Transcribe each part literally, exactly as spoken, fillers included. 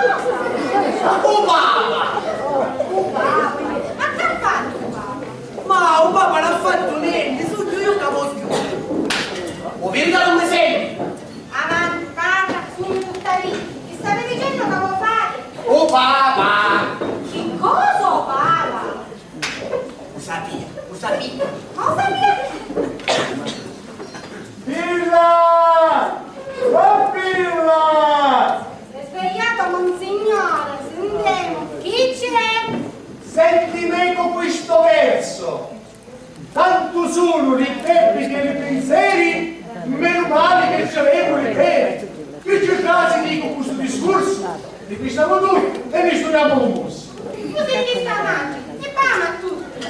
U papa! U papa? Ma chi ha fattu u papa? Ma u papa non ha fattu nenti, sugnu iu ca vò sghiuttiri. U viri ca non mi senti? Avanti, parra, sugnu tutta viti. Chi stavi dicennu ca vò fari? U papa! Chi cosa u papa? U sapia, u sapia. Ma u sapia chi? Pirla! Oh, Pirla! S'è svegliatu, monsignore, sintemu, chi c'è? Senti meco quistu versu. Tantu sulu li debiti e li pinseri, menu mali che ci avemu li peni. Chi ci trasi dicu cu stu discursu? Li pisciamu tutti e ni suniamu lu musu. Così mi sta male, e pama a tutti.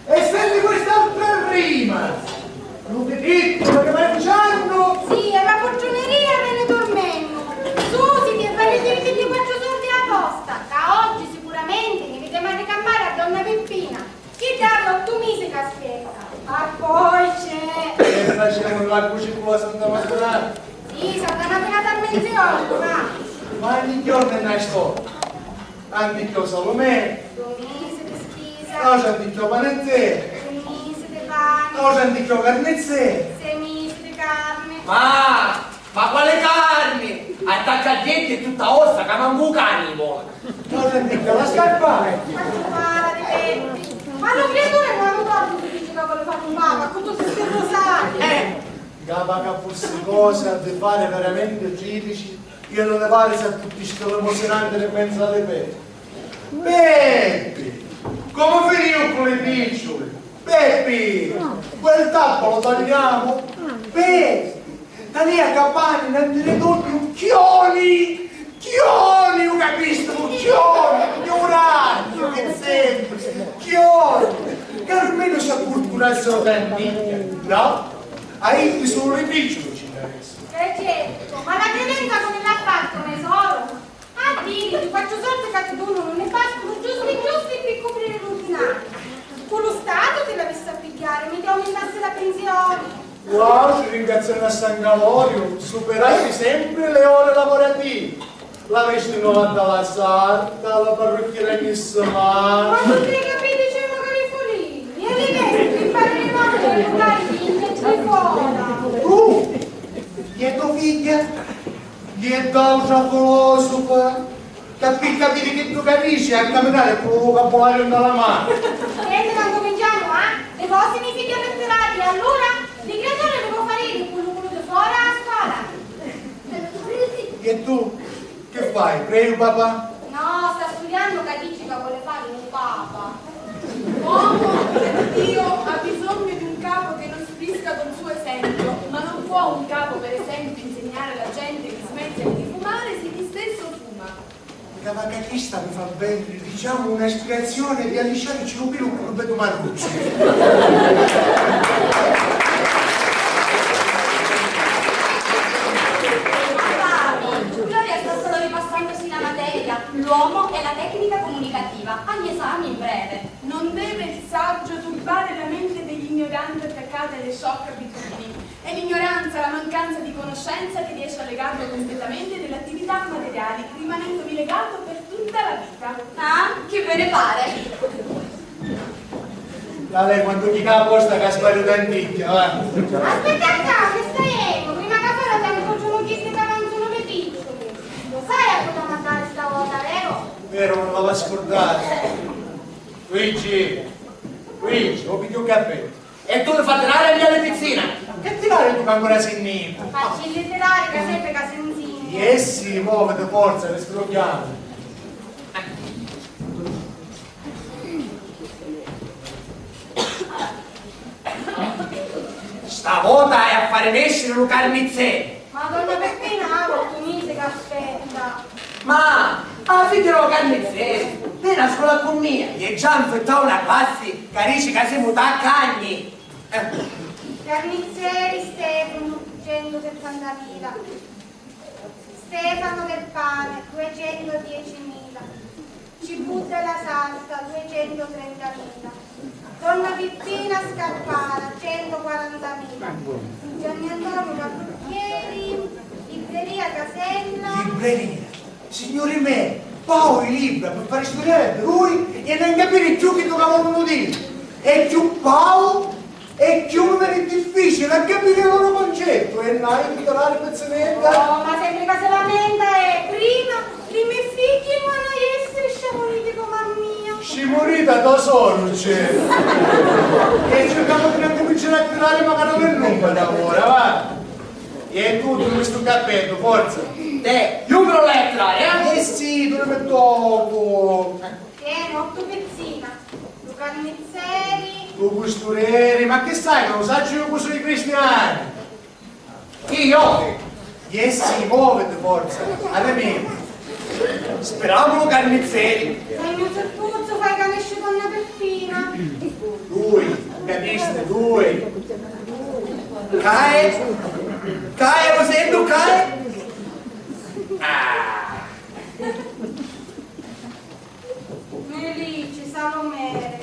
E senti quest'altra rima. Lu pitittu che mangiannu. Sì, e la putruneria veni dormennu. Susiti e fai li vintitri quattru sordi a posta, ca oggi sicuramenti ni videmu a ricampari a donna Pippina. Chi dà ottu misi ca aspetta. Ma poi c'è. E facemu la cuci cu la Santa Maturata. Sì, Santa Maturata a mezzogiornu, ma. Ma ogni giorno è una storia. Anticchiò Salomè. Dui misi di spisa. Cosa anticchiò Panizè. Dui misi di pani. Cosa anticchiò Carnizè. Sei misi di carni. Ma Ma quali carni? Attacca a denti e tutta ossa, ca mancu u cani i vola. Cosa dica la scarpa? Ma tu parra di Peppi. Ma lu criaturi non lu porti, ti dici ca voli fari un papa, cu tutti sti rusari. Eh. Capa ca fussi cosa di fari veramente tririci, io non ne pari se tutti sti lemosinanti ne pensa di Peppi. Peppi! Comu finiu cu li picciuli? Peppi! Quel tappo lo tagliamo? Peppi! Talìa ca pani, non ti ritorni un chioni! Chioni, u capisti? Un chioni! Ignorante, che sempre! Chioni! Carmelo si accurcurassero tanti, no? A indi solo i picciuli ci interessa. Eh certo, ma la credenza come l'ha fatto, tesoro? A diri, li quattru sordi ca ti dunu nun ni bastunu giusti giusti pi cupriri lu dinari. Cu lu Statu ti l'avissi a pigghiari, mi ti aumintassi la pinsioni. Wow, ti ringrazianu a San Galorio, superasti sempri le ore lavorative. L'avisti nova dda la sarta, la parrucchiera nissimata. Ma tutti li capiddi c'eranu cari fulini, e li vesti pi fari li notti e purtari vinti e tri fora. Tu? E to figghia? Iè, d'autra filòsufa, ca pi capiri chiddu ca dici, a caminari cu lu vucabulariu nta la manu. Senti, ma ncuminciamu, ah? Li vosi mi figghia lettirati, allura? Li criaturi li vo fari iri cu lu culu di fora a scola? E tu? Chi fai? Crei u papà? No, sta studiannu ca dici ca voli fari u papa. L'uomo, per Dio, ha bisogno di un capo che lo istruisca col suo esempio, ma non può un capo, per esempio, insegnare alla gente che smetta di fumare se egli stesso fuma. Ca va ca chista mi fa veniri, diciamo, una ispirazione di allisciarci lu pilu cu lu petu marrucciu. Gloria sta solo ripassandosi la materia, l'uomo e la tecnica comunicativa, agli esami in breve. Non deve il saggio turbare la mente degli ignoranti attaccati alle sciocche abitudini. E l'ignoranza, la mancanza di conoscenza ti riesce a legarlo completamente delle attività materiali, rimanendovi legato per tutta la vita. Ah, che ve ne pare? Dai, quantu chi ca posta ca sbariu tanticchia, va. Aspetta ccà, che stai emo, prima ca fora ti ancucciunu chisti ca manzunu li picciuli. Lo sai a cu t'hamu a dari sta vota, vero? Vero, non l'ava scurdatu. Luigi, Luigi, o pigghiu un cappellu. E tu mi fa tirari a mia li pizzina! Che tirari tu ca ancora si nita? Faccilli tirari ca senti ca si nzigna. Iessi, moviti, forza, li sgrugghiamu. Sta vota hai a fari nesciri lu carnizzeri! Ma donna Peppina ha ottu misi ca aspetta. Ma a figghia dô carnizzeri veni a scola cu mia, iè già nfittau na classi ca dici ca semu taccagni. Eh. Carnizzeri Stefanu, centusettantamila. Stefano del pane, duecentodiecimila. Cibù della salsa, duecentotrentamila. Donna Pippina Scarpara, centoquarantamila. Gianni Antonio Parrucchieri, libreria Casella. Libreria. Signuri me, pau i libra pi fari studiari a dui e non capiri cchiù chiddu ca volunu diri. E cchiù pau, e cchiù mi veni difficili a capiri lu loro concettu e non haiu di torari pizzinedda. Oh, ma sempri ca si lamenta e prima li me figghi non haiu essiri sciamuriti comu a mia. Sciamurita to soru c'è. E circamu di non cuminciari a tirari macari per nulla da ora, va. E tu, tu mi stu cappeddu, forza. Te, chiudilo lettera, eh? Eh sì, tu mi tocu. Tieni, ottu pizzina. Lu carnizzeri. Lu custureri, ma chi sai, non saccio io cosa i cristiani. Chi, io? Iessi, moviti, forza. Ademì. Speramu lu carnizzeri. Sognu surpuzzu, fai ca nesci donna Peppina. Dui, capisti? Dui. Cae? Cae, lu sentu, cae? Ah. Felici, Salomè.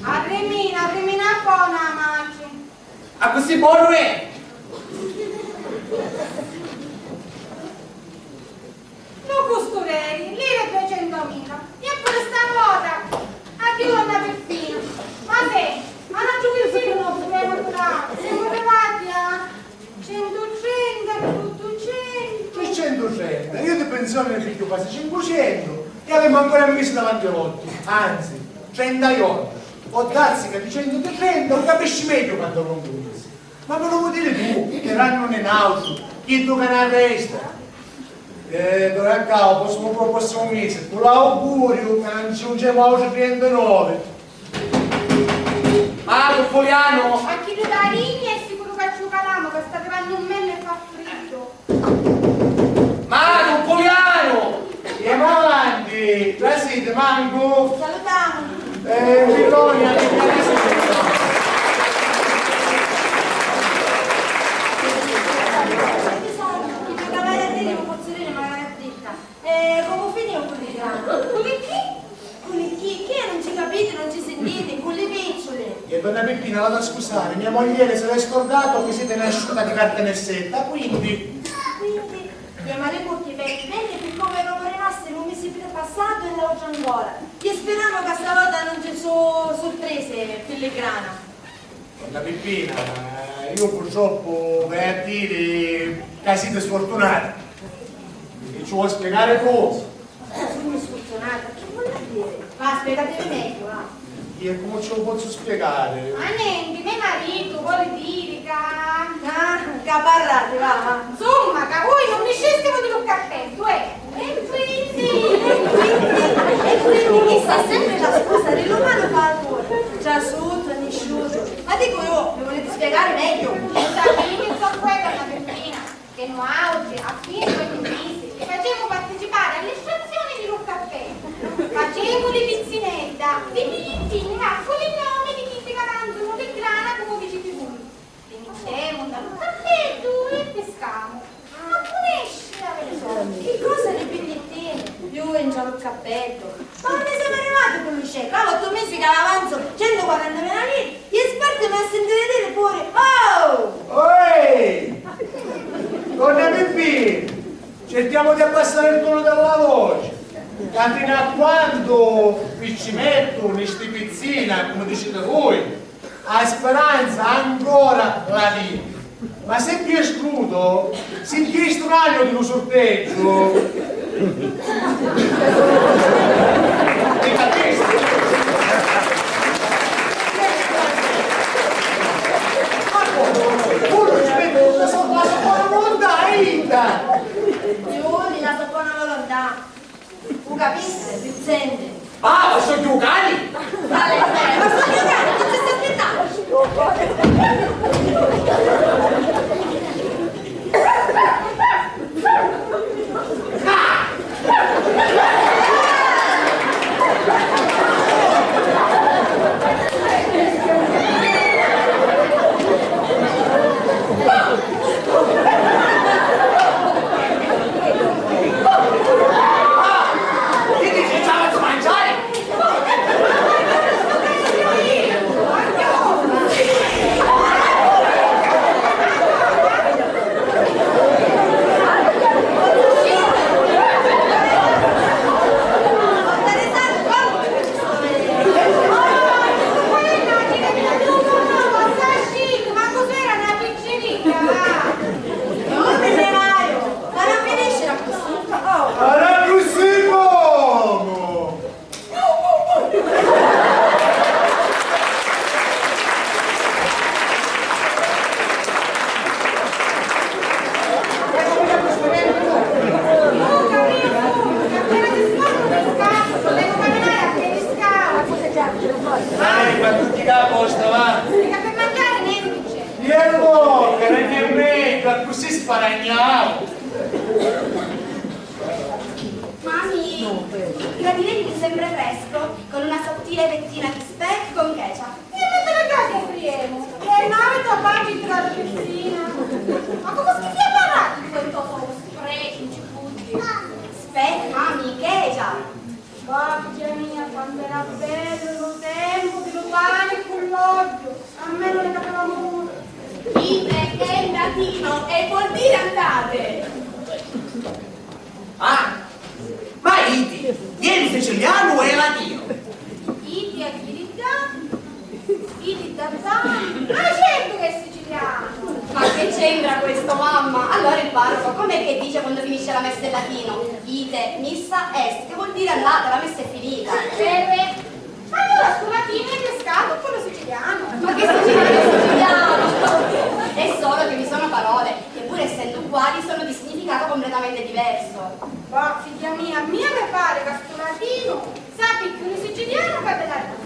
Arrimina, arrimina bona, matri. Accussì bonu è? Lu custureri, lira e duicentumila. E puru sta vota, addiu donna Peppina. Ma senti, ma non ci pensi di no, pure naturale. Siamo arrivati a centotrenta, duicentu. Chi centotrenta? Io di pensioni ne pigghiu quasi cinquecentu e avemu ancora un misi davanti a l'occhi. Anzi, trentaiottu. O dazzi ca dicennu di trenta, u capisci megghiu quantu longu misi. Ma mi lu vuoi diri tu, che l'annu non è n'autru, chiddu ca n'arresta? Eh, donna Cau, possiamo proporsi un mese, cu l'auguriu ca non ci giuncemu autri trentanovi. Ah, Puliano! A chiddu da Rigna è sicuru ca ci u calamu, ca sta arrivannu un mennu e fa friddu. Manu, Pulianu! Jemu avanti, trasiti, mancu! Salutamu! Eh, Antonio, che piacere! Chi tu ca vai a diri, un pozzolino, ma l'aveva detta. Eh, comu finiu cu li grana? Cu li chi? Cu li chi? Chi è? Non ci capiti, non ci sintiti? Cu li picciuli? E donna Peppina, l'ha da scusari, mia mogliere se l'è scordato che siete nasciuta di carta nessetta, quindi... Quindi, mia mari curti, vecchi, vecchi, pi comu eramo rimasti lu misi passatu e l'autra ancora. E speramu ca stavota non ci su surprese pi li grana. Donna Pippina, eh, io purtroppo vai a diri ca siti sfurtunata. E ci vuoi spiegare cosa? Sugnu sfurtunata? Chi vuol diri? Va, spiegatemi megghiu, va. E come ce lo pozzu spiegare? Ma nenti, me maritu voli diri ca... Ah, ca parrati, va, va. Insumma, ca vui non niscistivu di lu cappeddu, eh! E quindi? E quindi? E quindi chista è sempri la scusa di l'umanu p'amuri. Trasutu, nisciutu. Ma dicu iu, mi vuliti spiegari megghiu? Lu sapiti, zoccu, è donna Peppina, che nuautri, a fini d'ogni misi, li facemu participari a l'istruzzioni di lu cappeddu. Facemu li pizzinedda, li bigliettini, va, cu li nomi di chiddi ca vanzunu li grana, comu diciti vui. Li mittemu nta lu cappeddu e piscamu. Ma cu nesci la persona? Chi cosa li bigliettini? Iu intra lu cappeddu. Ma unni semu arrivati cu lu sceccu? Av'ottu misi ca l'avanzu centuquarantamila liri, e spartimi a sintiri diri puru, oh! Oi! Donna Pipì, cerchiamo di abbassare il tono della voce, ca fino a quando vi ci metto in sti pizzina, come dicete voi, a speranza ancora la vive. Ma se vi escludo, sentì stranu di lu sorteggio. Mi capiste? Ma come? Pure ci metto tutta sotto la sua buona volontà, Ida! Giulio, la sua buona volontà. U capisti? Pizzenti. Ah, ma so giucari! Vale, vale, ma so giucari, chi ci sta aspittannu? Sparagnau! Mami, gradirei un sempre fresco con una sottile fettina di speck con ketchup. E mentre che friemu, e noi topaggi in la piscina. Ma come si sia parlato di quel topo sprechi, ci butti? Speck, mami, ketchup. Vabia mia, quantu era bellu lu tempu di lu pani cu l'ogghiu, a menu li capivamo puru. Ite è in latino e vuol dire andate. Ah, ma iti, è in sicilianu o è latino? Iti è chiriddà? Iti dda dda? Ma certu che è sicilianu! Ma che c'entra questo, mamma? Allora il parroco com'è che dice quando finisce la messa in latino? Ite, missa est, che vuol dire andate, la messa è finita. Beh, ma allora stu latino è pescato con lo siciliano? Ma che siciliano, siciliano? È solo che vi sono parole che pur essendo uguali sono di significato completamente diverso. Bah, figghia mia, a mia mi pare ca stu latino sapi cchiù di sicilianu ca di latinu.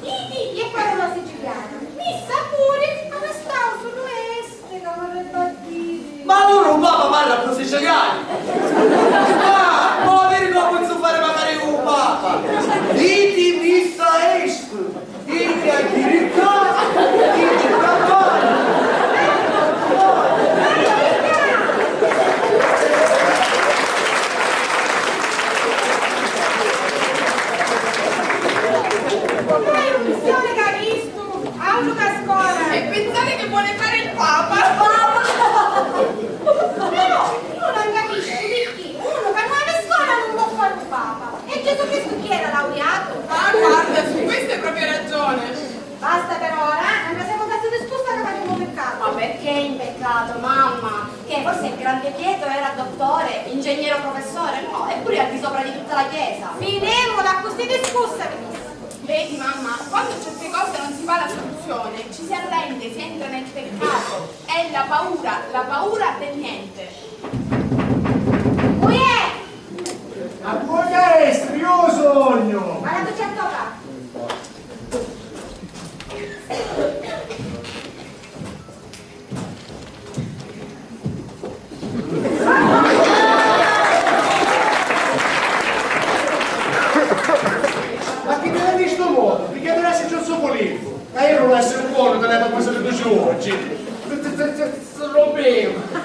Iti è parola siciliana, missa puri, arrestau sulu est, ca vorrebbe a diri. Ma allura u papa parla puru sicilianu? Ah, ma viri comu si fari macari u papa? Iti missa est? Iti a chiriddà, iti a papà. Ma è un missione caristu, autru ca scola. E pensare che vuole fare il papa. Papa! Però, io non capisco perché uno che non ha scola non può fare un papa. E Gesù Cristo chi era, laureato? Ah, guarda, su questo hai proprio ragione. Basta per ora, eh? Anche se con questo discorso che facciamo peccato. Ma perché in peccato, mamma? Che forse il grande Pietro era dottore, ingegnere o professore? No, eppure è al di sopra di tutta la chiesa. Finimola cu sti discorsi, Venice. Vedi, mamma, quando certe cose non si fa la soluzione, ci si arrende, si entra nel peccato. È la paura, la paura del niente. Uè! A cuoca estri, io sogno! Ma la cucetta va! Ma chi ti l'hai visto modo? Perché mi lasci giù su pulito? Ma io non lascio il cuore, te l'hai passato dodici oggi. Rompeva. Ma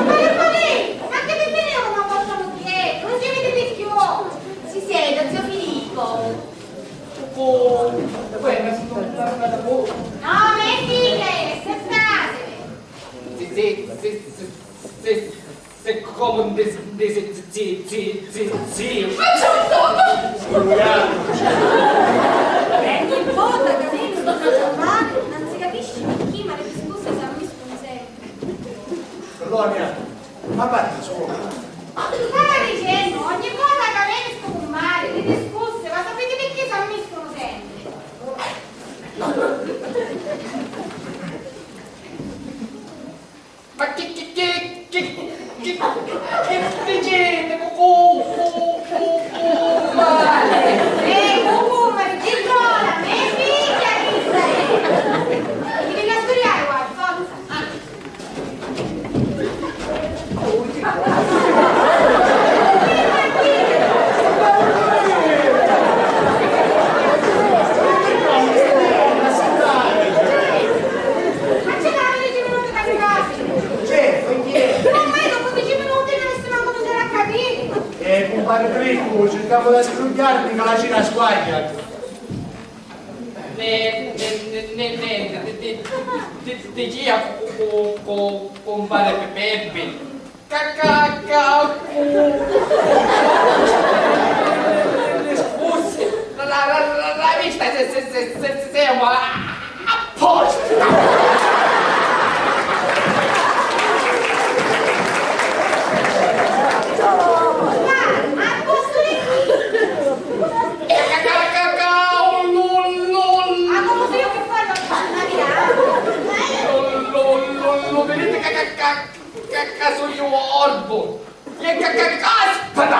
quale, quale? Ma che mi teneva una volta un oggetto? Non si vede di più. Si sieda, zio Filippo. Oh, uè, ma si non parla da voi. No, me figlie, se frase. Sì, sì, sì, sì, sì, sì, come un dis-, dis-, sì, sì, sì, sì. Ma c'è un tono! Ogni volta che lei mi sta a fare, non si capisce perché, ma le discusse si ammiscono sempre. Colonia, ma parli solo. Stava dicendo, ogni volta che veni sto cummari, li discusse, ma sapete perché si ammiscono sempre? Ma chi, chi, chi, chi, chi, chi dicete cu, cu, cu, cu, cummari? Eh, cu cummari, zittola, me figghia, chi sei? Ti devi studiare, guarda, forza. C'è, perché? Ormai dopo dieci minuti non si manco cominciare a capire. Eh, compare Tricco, cercavo da sgrugliarmi, ma la cena squaglia. Ne, ne, ne, ne, ne, de, de, de, de, de chi a cu, cu, cu, compare Pe-, Peppi? Ca, ca, ca, cu. Scusi, la, la, la, la, la vista se, se, se, se, se, se, ma, a posto. Ma, a posto di chi? Ca, ca, ca, ca, un, un, un. Ma come sono io che parlo? Lo, lo, lo, lo vedete ca, ca, ca, ca, ca sono io orbo? E ca, ca, caspita!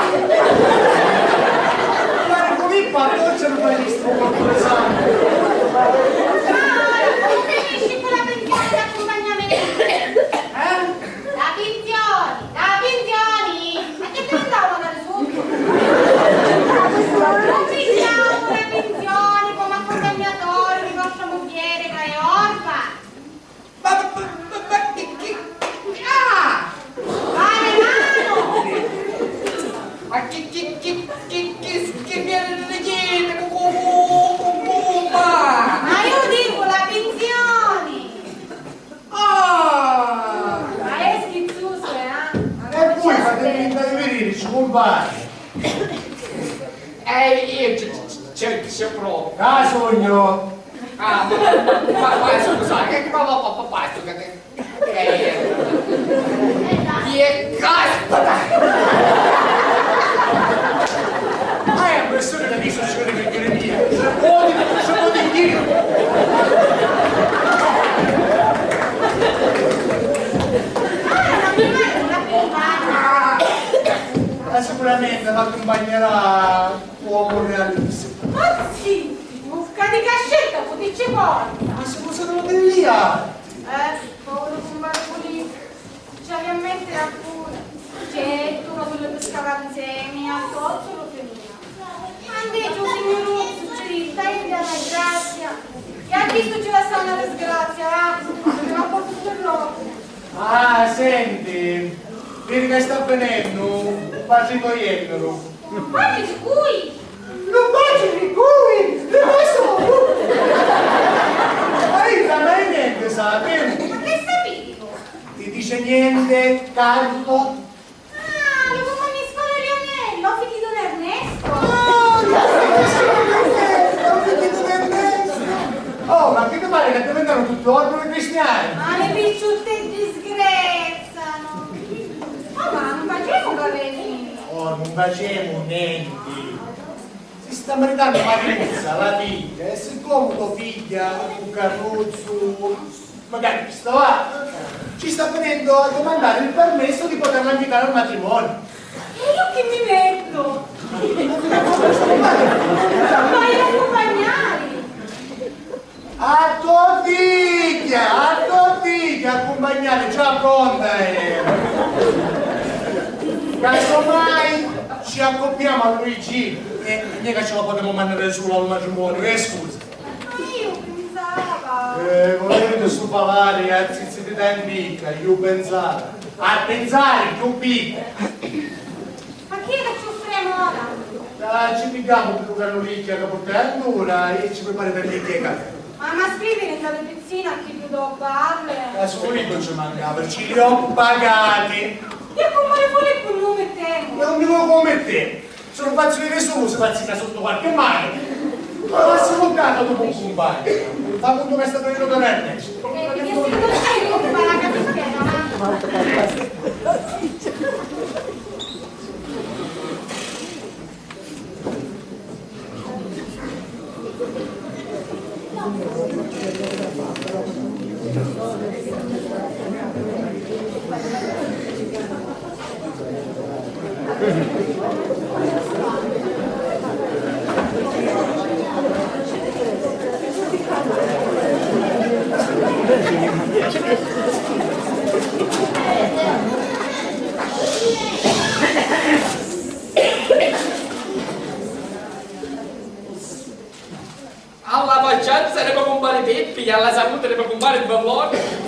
Guarda, come parlo, c'è un registro qualcosa. Ah, come finisci con la pensione d'accompagnamento? Eh? Cumpari. Eh, io c'è, c'è, c'è proprio. Ca sugnu? Ah, ma, ma, ma, scusate, che, ma, ma, ma, ma, che, che, che caspita! Ah, è una persona che dice, signore, che mia. Se può dire, se può dire. Ma sicuramente l'accumpagnerà l'uomo realizzato. Ma zittivu, ca di cascetta cu ti ci porta? Ma si può sapere di lì, ah? Eh, povero cumpare Pulì, ci avia a mettere a pure. Certu ca si lu piscava nzemi, a tozzu lu finìa. Ma invece u signuruzzu ci dì, "Dai, dai, grazia." E a chistu ci lassau na disgrazia, ah, troppu tuttu l'omu. Ah, senti, vidi ca sta vinennu, patri to jenniru. Patri di cui? Lu patri di cui? Di questu? Ma idda mai nenti sapi. Ma che sapivu? Ti dice niente, Carlo? Ah, lu cumpagnu di scola Lionello, figghiu di don Ernesto. Ah, lu cumpagnu di scola Lionello, figghiu di don Ernesto. Oh, ma che ti pare che diventano tutti orbi cristiani? Ma li picciutti disgrazianu. Oh, ma non facemu cavellini. Oh, non facemu nenti. Si sta maritannu Marizza, la figghia, e siccome tua figlia cu Carruzzu, magari chi sta là, ci sta venendo a domandare il permesso di poterla invitare al matrimonio. E io chi mi metto? Vai a accompagnare. A to figghia, a to figghia accumpagnari, già pronta è. Casomai ci accoppiamo a Luigi e mica ce la potemo mandare solo al matrimonio, eh, scusa. Ma io pensava. Eh, volete stu parlare, azzizziti da in bicca, io pensavo. A pensare, più bicca. Ma chi è che ci offriamo ora? Ah, ci pigghiamu puru ca Nuricchia ca purta allura e ci prepari per di che cafè. Ma, ma scriviri nta li pizzina a chiddu do bar? Ah, sulu iddu ci mancava, ci li ho pagati! E a cumpari Fulippu nun lu mittemu? E unni vuoi cu lu mittemu? Se lu fazzu iri sulu, si pazzica sotto qualche mano. Ma si lu cata dopu un cumpagnu. Fa contu ca è stato aiutato da Ernesto. Eh, perché si non c'è, non mi pare che mi spiega, ma Alla facciazza di me cumpari Pippi e alla saluti di me cumpari Belloni.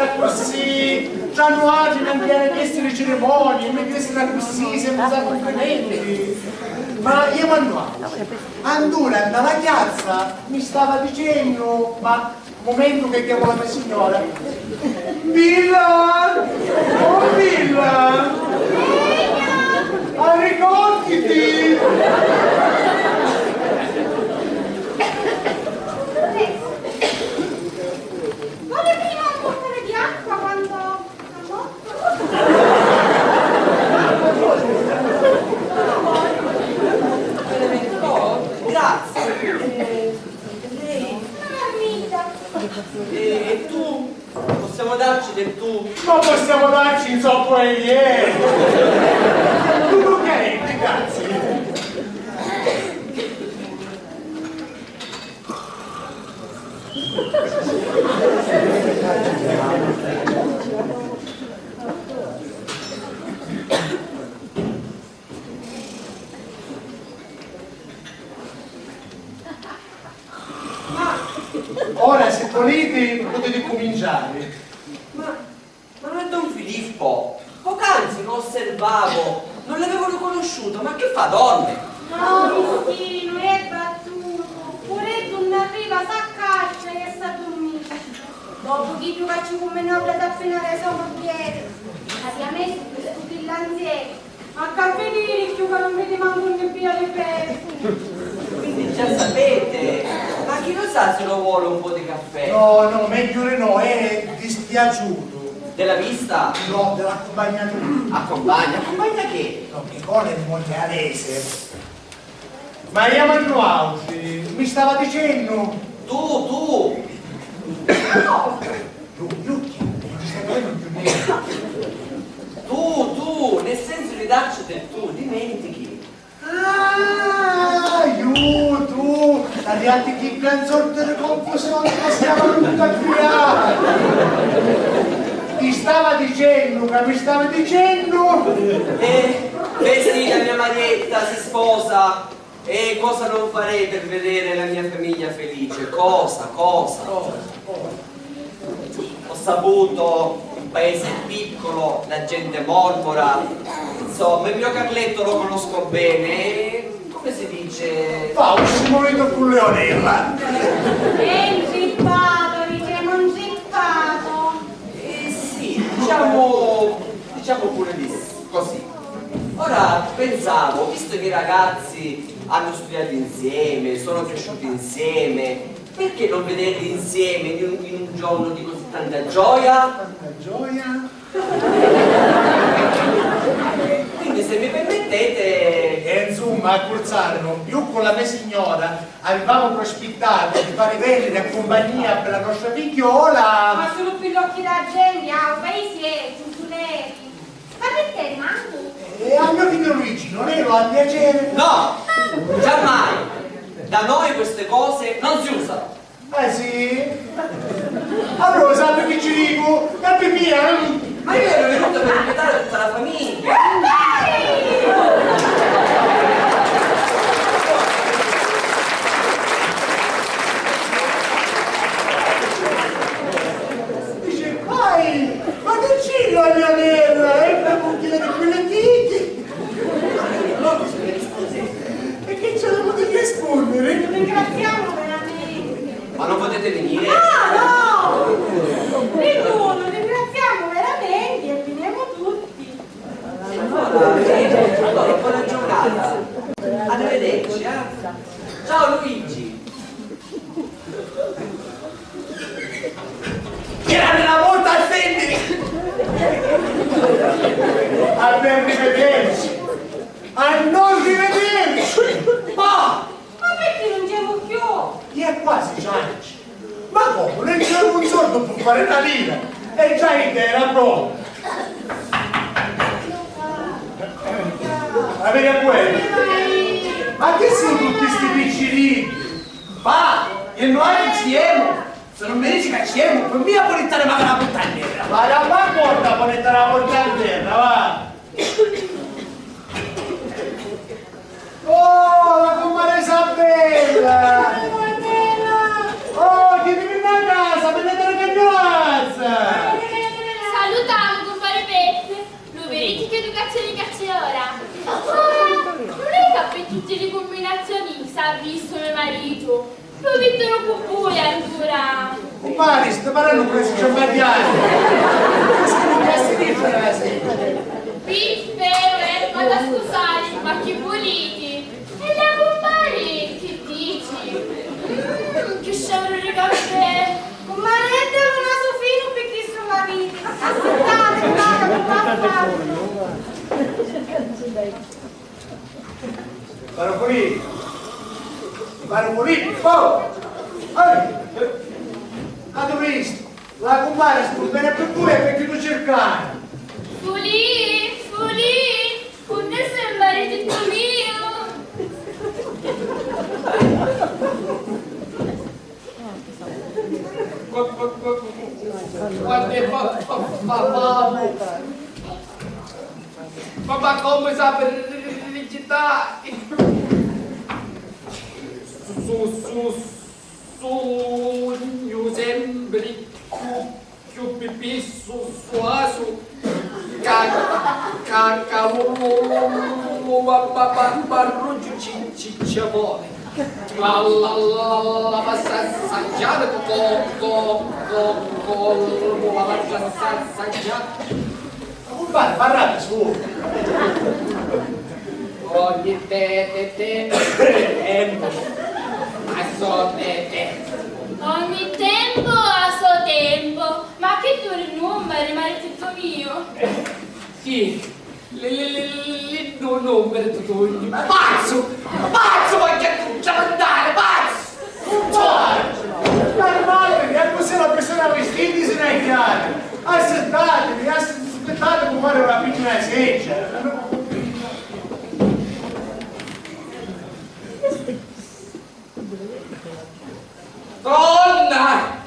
Accussì, tra nuatri non ci era chesti li cerimonie, mi cressinu accussì, senza cumplimenti. Ma jemu a nuatri. Allura, nta la chiazza mi stava dicennu, ma mumentu che chiamu la me signora. Billa! Oh, Billa! Arricòrditi! Voli prima un cucchiari di acqua quando... Grazie. Eh, lei? Una marmita. Eh, e tu? Possiamo darci del tu? Ma possiamo darci, insomma, pure ieri. Tu, tu che hai? Grazie. Ma ora, se volete, potete cominciare. Ma Ma non è don Filippo? Poc'anzi lo osservavo, non l'avevo riconosciuto, ma che fa, dorme? No, mischinu, è battuto. Pure tu non arriva, s'accascia e sta a dormire. Dopo chiddu ca ci cumbinau la tappinara di so mugghieri, avia messo due scutilla insieme. Ma ca vidi chiù ca non vidi mancu un pia di pedi. Quindi già sapete, ma chi lo sa se lo vuole un po' di caffè? No, no, megghiu di no, è dispiaciutu. Della vista? No, dell'accumpagnatura. Accompagna? Accompagna che? No, Nicola è montrealese. Ma jemu a nuautri, mi stava dicennu. Tu, tu! Lu, lu, chi? Non ti stai capendo più niente. Tu, tu, nel senso di darci del tu, dimentichi. Ah, ju, tu, arrivati chi gran sorta di confusione, ma stiamo tutti a girare. Ti stava dicennu, che mi stavi dicennu? Eh, vedi, la mia Marietta si sposa. E cosa non farei per vedere la mia famiglia felice? Cosa, cosa? Ho saputo, un paese piccolo, la gente mormora. Insomma, il mio Carletto lo conosco bene. Come si dice? Fa un simonito con Leonella. È inzippato, diciamo, inzippato. Eh sì, diciamo, diciamo pure di s-, così. Ora pensavo, visto che i ragazzi hanno studiato insieme, sono cresciuti insieme, perché non vederli insieme in un, in un giorno di così tanta gioia? Tanta gioia? Quindi, se mi permettete. E insomma, a Curzano, io con la mia signora avevamo prospettato di fare venire a compagnia per la nostra figliola. Ma sulu pi l'occhi dâ genti, ah, u paisi è, Giusulè. Ma perché mancu? E a mio figlio Luigi non è lo a piacere? No, giammai. Da noi queste cose non si usano. Eh sì? Allora sappi chi ci dico, è per mia, eh? Ma io ero venuto per invitare tutta la famiglia. Dice, vai, ma che c'è la Leonella? È una mucchina di quelle antiche. E che ci avevamo di rispondere? Ringraziamo veramente. Ma non potete venire? Ah, no! Nessuno, ringraziamo veramente e veniamo tutti. Allora, allora, buona giornata. Arrivederci, eh. Ciao Luigi. Tirate la porta a sentiri! Arrivederci! A non rivederci! Ma! Ma perché non c'è più? È quasi già. Ma come? Non c'è un soldo per fare una lira! E già era pronto! Avete quello? Ma che sono tutti sti piccirini? Va, e noi ci siamo. Se non mi dici che ci siamo, per mia puoi stare magari a portare in terra. Ma la fa porta, puoi stare a portare in terra, va. Oh, la compare Isabella! Oh, chiedimi a casa, vedete la cagnolazza! Pi tutti li cumbinazioni s'ha vistu me maritu. Lu viddiru cu vui, allura. Cumpari, sti parrannu cu na sciambagghiata. Cusì nun mi si dici la sera. Pippe, v'haiu a scusari, ma chi vuliti? E la cumpari chi dici? Mmm, chi sciarru di caffè! Cummari, idda lu nasu finu pi chistu l'aviti. Aspitati, guarda, nun m'ha fattu. Pare pulito, pare pulito, po! Ehi! Atu vistu? La cumpari stu bene pi vui e pi chistu circari. Fulì, fulì, unni si maritu miu? Quantu fa, fa, fa, fa, ma, ma comu sapi recitari? Su, su, su, sugnu sempri cchiù, cchiù pi, pi su, suasu ca, ca, ca lu, lu, lu, lu, lu, ba, ba, ba, barrucciu ci, ci, ci voli. La, la, la, la, la passa assaggiare co, co, co, co, co, la passa assaggiare. Ma cumpari, parrati su! Ogni te, te, te, tempu a so te, te. Ogni tempu a so tempu. Ma chi duri nummari, maritu miu? Sì. Li, li, li, li, nu-, numeri tu, tu, pazzu! Pazzu, vogghiu addumantari, pazzu! Cumpari! Calmatevi, accussì la persona vistiti si n'è chiara. Assettativi, assettati cu fari una piccola seggia. Donna!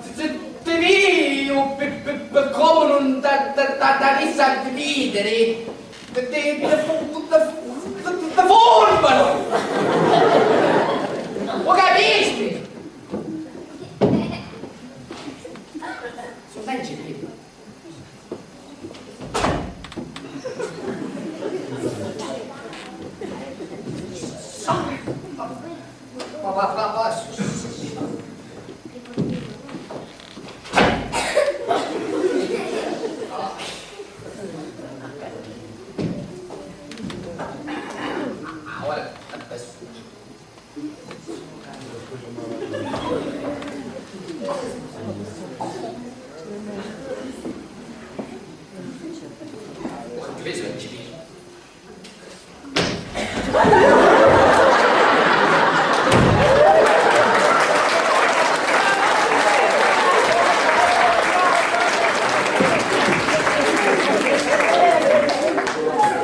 Ti, ti, ti viri, pi, pi, pi comu nun ta, ta, ta, t'avissi a vidiri, ti, ti, ti fu-, ti, ti, ti furmanu! U capisti? Sunnu ancicchì.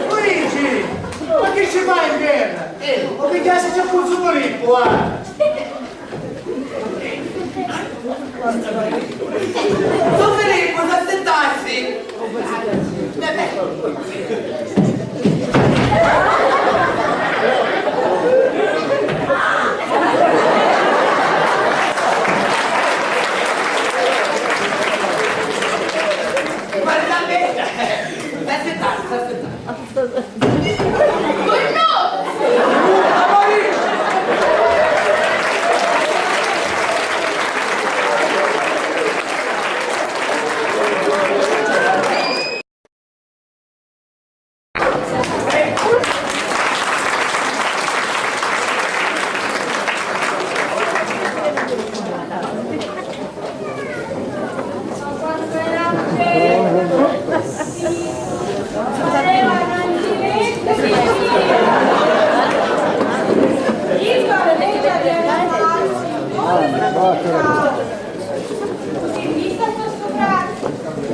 Luigi, ma chi ci fai in terra? Eh, o pigghiasti c'è puzzu rippu, ah! Don Filippu, s'assittassi! Guarda me! S'assittassi, s'assittassi!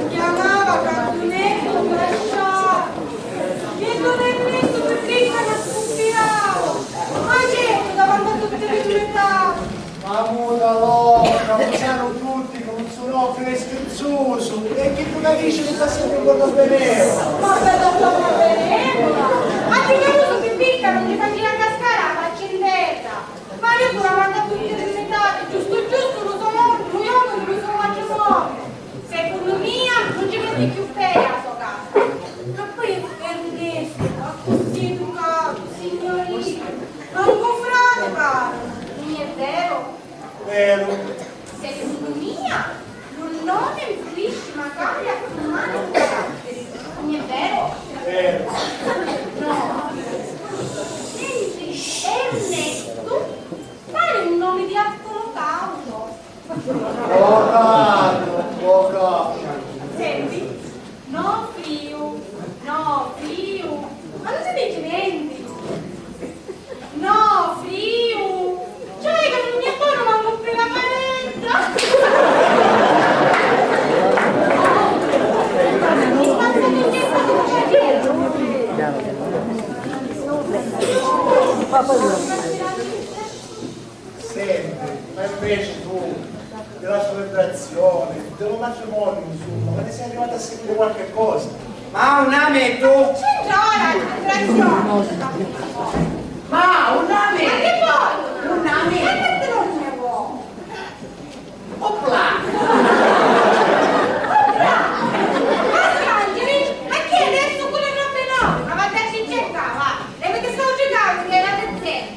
Chiamava Cantunettu un brascià. Chi non è messo per vita una scumpirava. Ma certo, davanti a tutte le due età. Ma muta loca, lu sanu tutti ca un sunò è schizzusu, e chi tu ca dici li fa sempri quannu benevula. Ma bella sua benevola! A ti caruso pi picca non ti faceva cascare la faccia in terra! Ma io pure avanti a tutti i risultati, giustu giustu, lu so nome, lu so matrimonio. Secunnu mia, non ci metti cchiù fede a so casa. Ma poi è Ernesto, accussì educato, signorino. Senti, no friu, no friu, ma non si dice niente. No friu, cioè che non mi è buono manco per la polenta. Mi sta facendo un gesto di piacere. Senti, ma invece tu, della celebrazione, dello matrimonio, insomma, ma ne sei arrivato a seguire qualche cosa? Ma un ametto! C'entra ora la celebrazione? Ma un ametto! Ma che vuoi? Un ametto! Ma che te lo nego? Opla! Opla! Arcangeli, ma chi è adesso quelle robe no? Ma vatteci in cerca, va! Lei mi stavo giocando, che era del zero.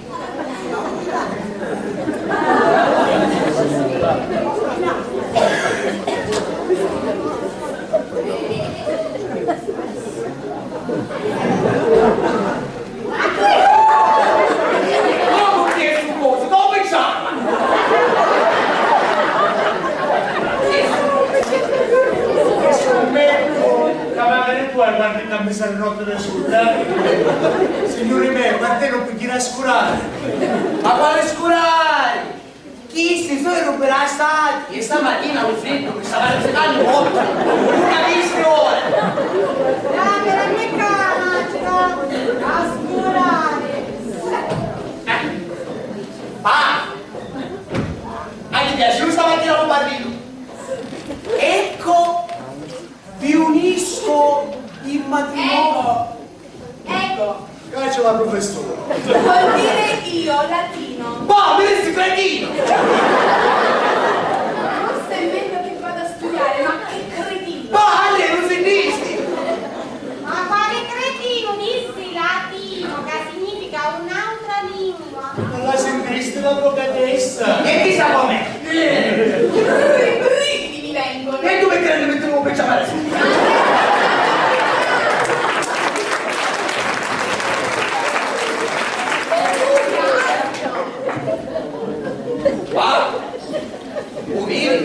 Comu chi è stu cosu? Comu si chiama? Scummettu ca magari tu hai qualche camisa di notte da scurdari. Signuri me, ma te non puoi tirare a scurare. Ma quale scurare? Chisti sò i rubbirastati e stamatina lu friddu mi stava arrificannu mortu. Lu capisti ora? Dai, la mia camacia, a scurare. Eh. Ah! A ti piaciu stamatina lu parrinu? Ecco, vi unisco in matrimonio. Ecco. Ecco. Caccia la professora. Vuol dire io, latino. Boh, mi dissi cretino! Forse è meglio che vada a studiare, ma che cretino! Boh, a lei non si dici! Ma quale cretino? Dissi latino, che significa un'altra lingua. Non la sentiste la propria testa? E chissà com'è! Eh. Brividi mi vengono. E tu mi credi mi trovo per ciamare? Wow! U viri?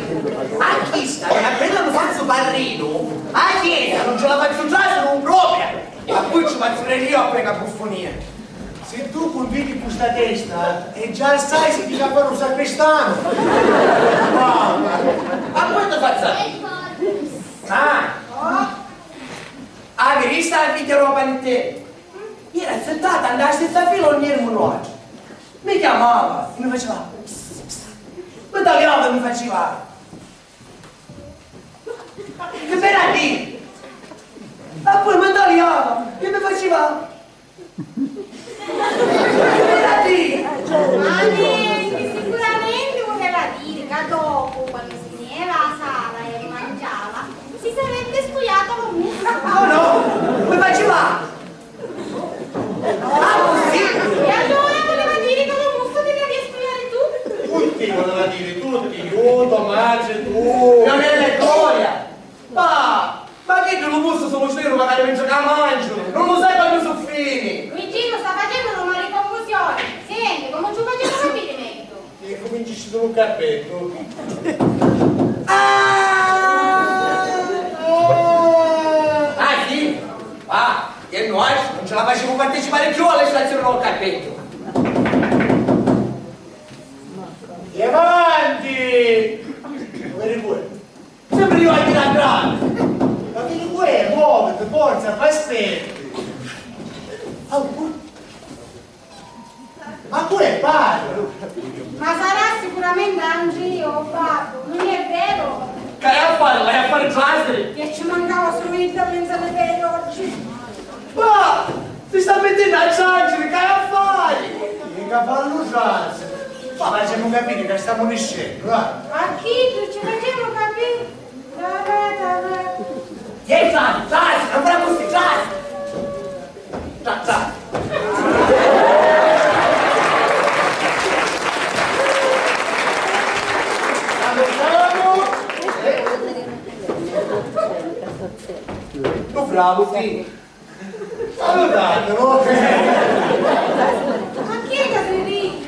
A chista, appena lu fazzu parrinu, a chiesa non ce la faccio trasere un propria! Ma poi ci faccio io a prega buffonia. Se tu cuntinui cu sta testa, è già assai si dici a fare un sacristano. Mamma. Ma quanto fa sapere? Ah! Avi vista la figlia roba di te? Era zittata, andava a stessa fila ogni giorno. Mi chiamava e mi faceva pss, pss. Mi tagliava e mi faceva. Che per a dire? E poi mi tagliava e mi faceva. Che per a dire? Ma niente, sicuramente voleva dire che dopo, quando si ne era la sala e mangiava, si sarebbe studiato con me. No, no, mi faceva. Ah, così? E allora voleva dire che lo musso devi aver studiato tu? Tutti voleva dire, tutti, io, tua madre, tu. Non è Gloria. Ma, ma che tu lo musso sono sfero magari mentre che mangio? Non lo sai quando sono fini? Luigino sta facendo una male confusione. Senti, come ci facciamo capire meglio? E cominci sulu un cappettu. Ah! Ah, sì? Ah, e noi non ce la facciamo partecipare più alle stazioni col cappetto. E avanti! Come rigore? Sempre io a tirare grande! Ma che rigore è? Muoviti, forza, fai spenti! Oh, Ma pure pari! Ma sarà sicuramente Andrio o babbu, non è vero? Che hai a fare? L'hai a fare trasere? Che ci mancava solo io a mezzo alle pere oggi. Ma si sta mettendo a ciancere, che hai a fare? Mica farlo trasere. Ma facciamo capire che stiamo riuscendo, va. A chi tu ci facciamo capire? Iè, trasi, trasi, non fai così, trasi! Tra, tra. Bravo, bravo, sì. Salutatelo! Ma chi è che si ride?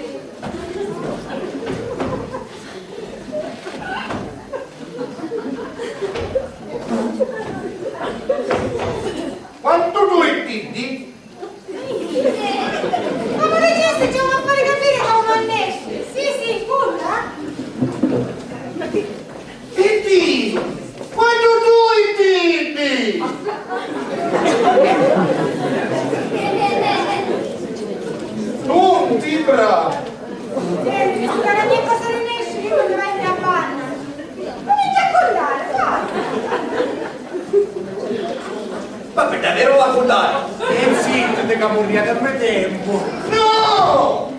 Era la cuntata. E zittiti ca murria di tempu. No!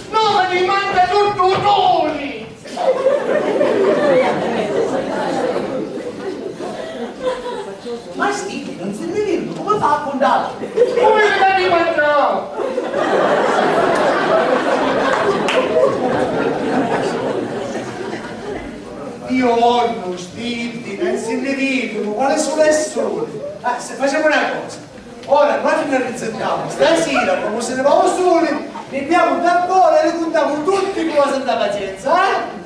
No, mi manca tuttu u suli! Ma sti non si ne viene, come fa a contare? Come che ti mangiavo? Io ornu, sti iddi non si ne vidono, quale sono e sole? Ah, se facciamo una cosa, ora noi finalizziamo, stasera, come se ne va u sole, ne abbiamo da cuore e le contiamo tutti con la santa pazienza, eh?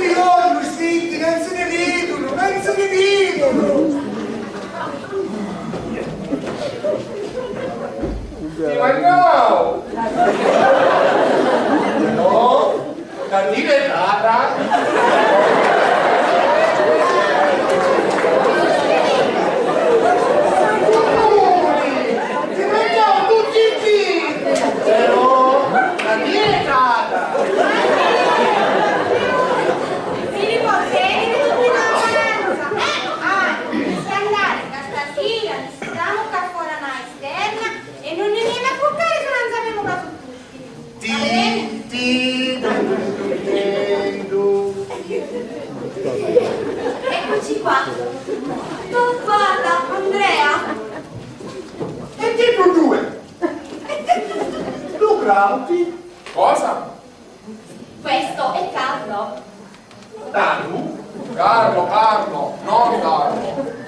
Io non si ne vidono, non si ne vidono! Ti mangiavo! No, la diletata! Ti mangiavo tutti i giorni! Però la diletata! Filippo, tieniti tutti in lontananza! Eh? Ah, non ti scandare, ca stasira ni stamu ccà fora na esterna e non ni veni a curcari se non sapemu ca su tutti. Ti, ti, tu, tu, tu, tu. Eccoci qua. Tu guarda, Andrea. E chi tu due? Tu grauti? Cosa? Questo è Carlo. Daru? Carlo, Carlo, non Daru.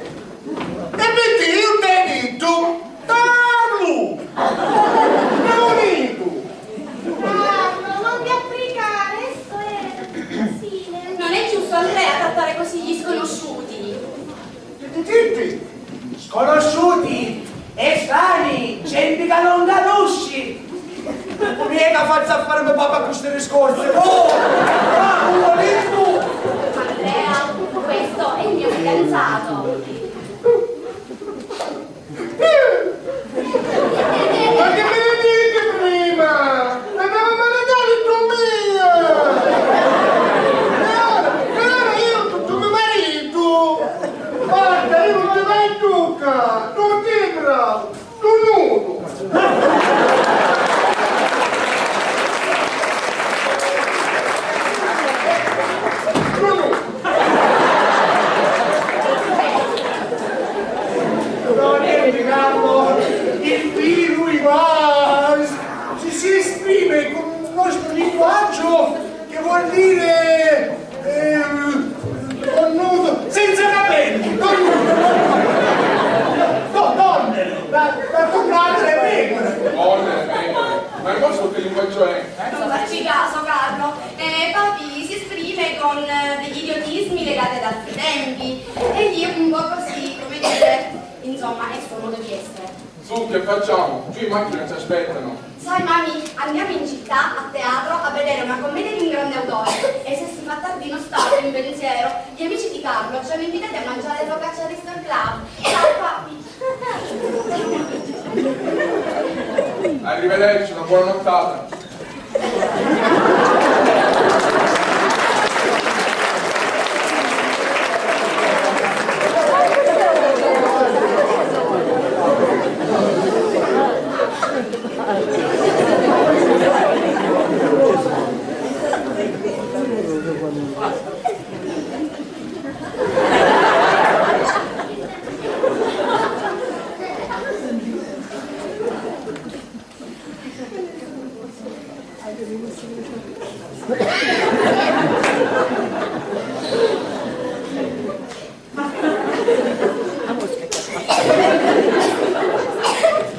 E perché io te dico Carlo? Leonidu! Carlo, non mi applicare, sto è così. Non è giusto, Andrea, trattare così gli sconosciuti. Zitti, zitti! Sconosciuti, estranei, genti ca non canusci! Cumu è ca fazzu a farimi papa cu sti discorsi? Oh! Ah, un volittu! Andrea, questo è il mio fidanzato. Ma chi mi diti prima? L'avemu maritatu tu mia! E ora, e ora io tu, tu mi maritu! Guarda, io non ti mai tocca! Non ti bravo! Tu nudo! Tu nudo! Non è il capo, il vino, i vasi, si, si esprime con un nostro linguaggio che vuol dire, ehm, cornuto, senza capelli, cornuto, cornuto. No, donnero, da, da comprare le pegore. Donnero, pegore. Ma il vostro che linguaggio è? Non farci caso, Carlo. Eh, papi si esprime con, eh, degli idiotismi legati ad altri tempi. E lì è un po' così, come dire, insomma, è il suo modo di essere. Su, che facciamo? Giù in macchina ci aspettano. Sai, mami, andiamo in città, a teatro, a vedere una commedia di un grande autore. E se si fa tardi non state in pensiero. Gli amici di Carlo ci hanno invitati a mangiare focaccia al Risto Club. Ciao, papi. Arrivederci, una buona nottata.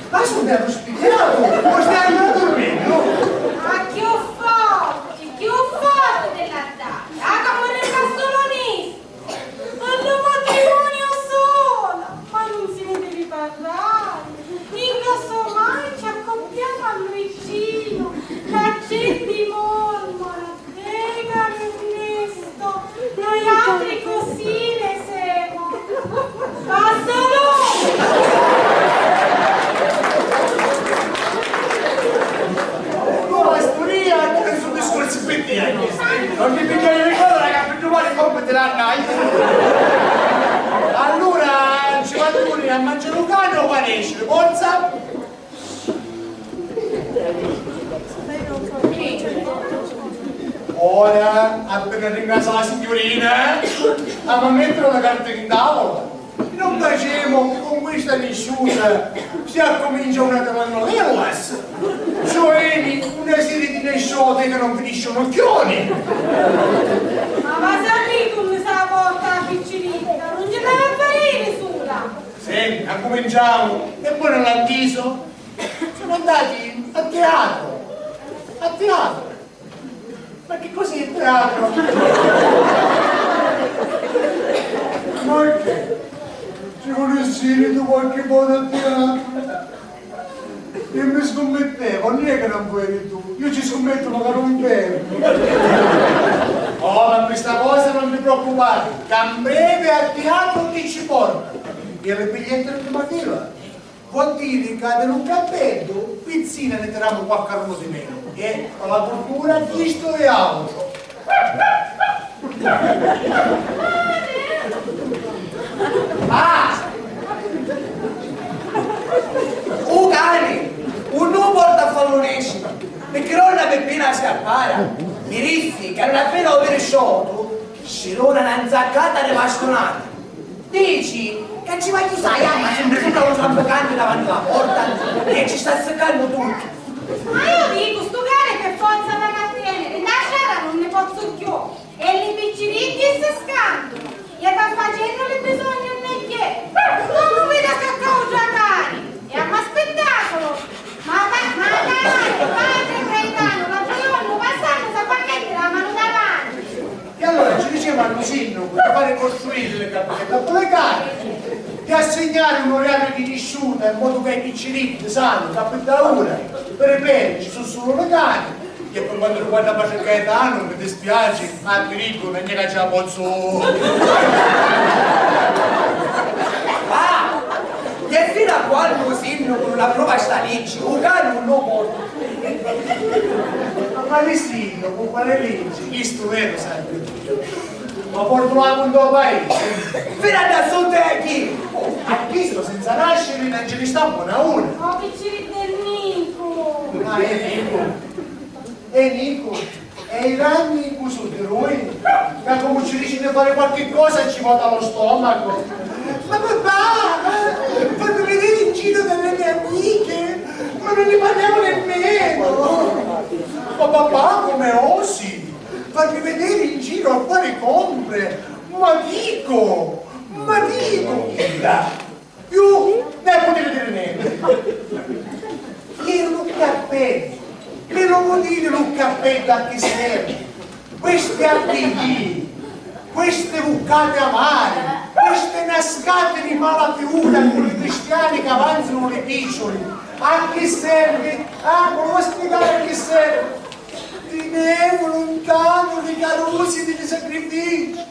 Ma su, mi hanno spieghiatu, non stai andando a dormire, no? Ma chi ho fatto? Chi ho fatto della data? Ah, come Allura ci va a manciari u cani o va nesciri, forza! Ora, appena ringrazià la signurina, eh, avemu a mettiri la carta in tavula. Non facemu che con questa nisciuta si accumincia una telenovela. Cioè, una serie di nisciuti che non finisce un occhione. Ma va sapì come si porta la picciridda, non ci deve fare sula. Senti, accuminciamo. E poi non l'ha diso? Sono andati a teatro. A teatro. Ma che cos'è il teatro? Ma che? Ci vulissi tu qualche volta a teatro? Io mi scommettevo, non è che non vuoi tu. Io ci scommetto, ma che non perdo. Oh, ma questa cosa non vi preoccupate, che in breve a teatro ti ci porto. E le bigliette in prima fila. Vuol dire che di lu cappeddu pizzina ne tiramu qualcarunu di menu. E la cultura chistu è autru. Ah! U cani! Unnu u porta a fallu nesciri, picchì donna Peppina scappara. Mi dissi ca non appena u viri scioltu, sci duna na nzaccata di vastunata. Dici ca ci va chissà, jamma sempri supra lu trambucanti davanti la porta e ci sta seccannu tuttu. Ma io dico, stu cani per forza va a tenere, nta strada non ne pozzu cchiù, e li picciriddi si scantano, e va facennu li bisogni unni è. Non lu vidi a caccà u giacari, e a spettacolo! Ma, ma, ma dai, padre Gaetano, l'altru jornu passannu s'ha fattu mettiri la manu davanti. E allora ci diceva a lu sindacu di fare costruire le cappelle a le cani, di assegnare un orario di nisciuta in modo che i picciriddi sanu, capi da ora, per bene, ci sono solo le cani. E per quanto riguarda padre Gaetano, mi dispiace, ma ti dico, non gliela ce la pozzo. Ah! E fino a quando u sindacu non approva sta leggi, u cani non lu porta. Ma quale sindacu, quale leggi? Chistu veru, sai. Ma fortunatu ntô paisi. Fino a da sotto e a chi? A chistu senza nasciri non ci ne sta bona una. Oh, picciriddu è Nicu. Ah, è Nicu. È Nicu. E i ranni cu su di lui? Ca comu ci dici di fare qualche cosa ci vota lo stomaco. Ma papà, fammi vedere in giro dalle mie amiche, ma non ne parliamo nemmeno. Ma papà, come osi? Farmi vedere in giro a fare compre? Ma dico, ma dico, Ida, più non potete dire niente. Ieri lu cappeddu, mi lu vuoi dire lu cappeddu a chi serve? Questi abbiglii, queste vuccate amare, queste nascate di mala figura con i cristiani che avanzano le piccioli, a chi serve? Ah, me lo vuoi spiegare a chi serve? Tinemu luntanu li carusi di li sacrifici,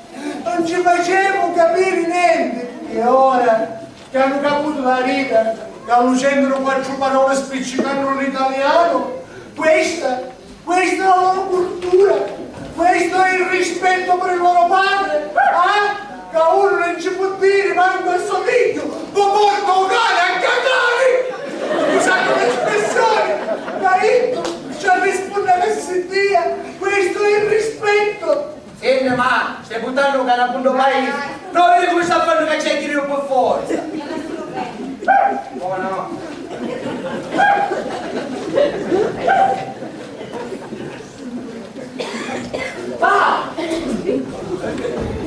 non ci facemu capiri nenti. E ora chi hannu caputu la vita, ca lu centru quattru parole spiccicannu l'italianu, questa, questa è la loro cultura, questo è il rispetto per il loro padre, ah? Ca unu non ci può dire manco a so figghiu, vo porta u cani a cacari! Scusate l'espressione, ma iddu ci arrispunni avessi Dio, questo è il rispetto! Senti, ma stai puttannu u cani a punto paese? No, vedi come sta fannu cacciari pi forza! Oh no! Ma!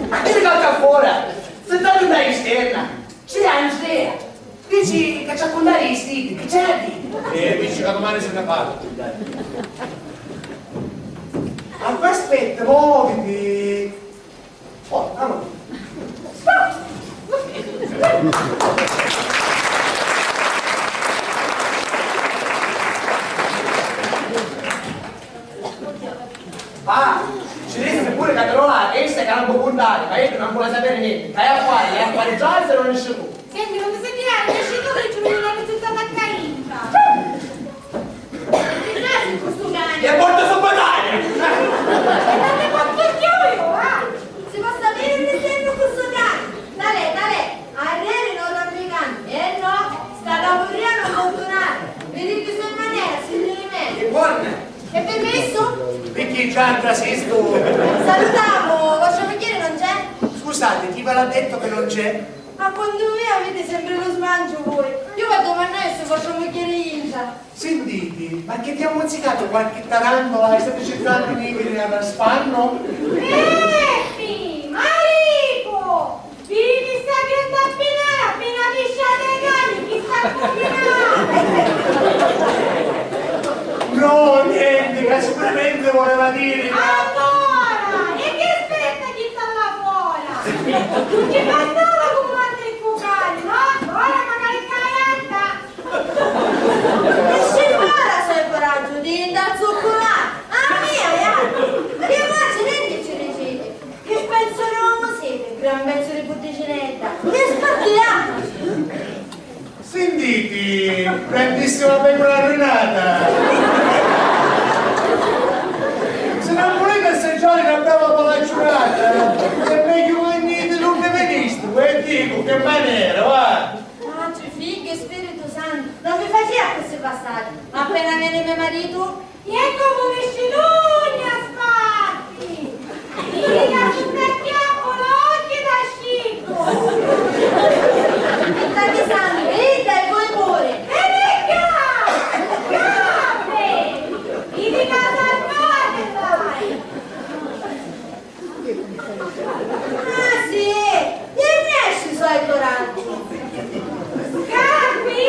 Ma chi calca fora? Si sta tutta esterna! C'è Andrea! Dici ca ci ha contari i stiddi, chi c'è a diri? Eh, dici ca domani se ne parla. Ma aspetta, moviti! Oh, allora. Ah, ci dissi pure ca ti rola la testa e ca non puoi contari, ma io non vuole sapere niente. Vai a fare, vai a fare già se non esci tu. Senti, non ti senti, esci tu che ci vuole una risultata accaduta. Che fai con sto cane? E porta su bataglia! E non ti porto più io, ah! Si può sapere? l'ha detto che non c'è? Ma quantu vi aviti sempri lu smanciu vui? Iu v'addu mannari si vostra mugghieri intra. Sintiti, ma chi ti ha muzzicato qualche tarantola e state cercando di venire a raspanno? Peppi! Marico! Vidi sta ghiutta appinara appena pisciata i cani chi sta cucinando! No, niente, che sicuramente voleva dire. Allora, e chi aspetta chi sta là fora? Non ci bastava cumandari i cucani, no? Ora magari caiata! Esci fora, so' il coraggio di andare a zuccolare! Ah, mia, eh! Che faccio, niente ci dicete! Che pezzo d'uomo siete, gran pezzo di putticinedda! Che spartiamo! Sentiti, grandissima pecora arruinata! Se non volete assaggiare una bella palacciunata, è meglio venite, non vi veniste, ve dico che maniera, va! Patri, Figghiu e Spiritu Santu, non vi facìa accussì passari, ma appena veni me maritu, eccu cu viscidugna sparti! Idda si ntacchiappu l'occhi da sciccu! Idda chi sangu, idda e voi puri! E ricca! Capri! Idi ca salvati vai! Ah, sì! Chi nesci so' i coraggio! Scarpi!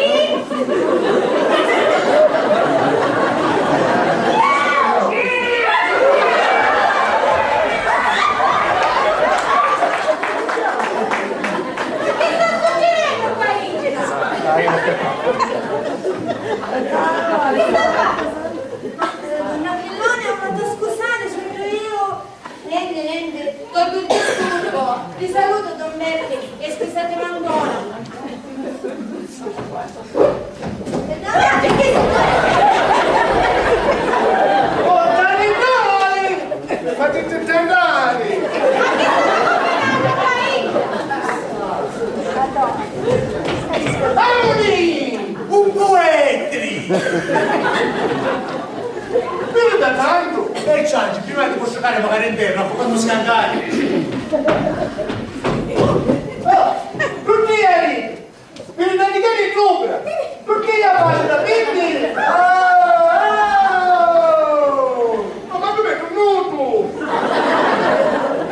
Ma chi sta succedennu qua dintra? Chi sta fa? Donna Pillone, ma tu scusate, sono io. Nenti, nenti, tolgu il disturbo. Vi saluto, don Bepi, e scusatemi ancora. E davanti, chi... Oh, Dani, Dani! Fatti tutti andare! Ma che sono combinata qua io? Auni! Un poetri! Bevi da tantu e cianci, prima ti posso fare magari in terra, quando scantare. Oh, Rutieri! Bevi da di sopra! Perché la pasta, bevi! Oh, oh! Ma quantu m'è turnutu!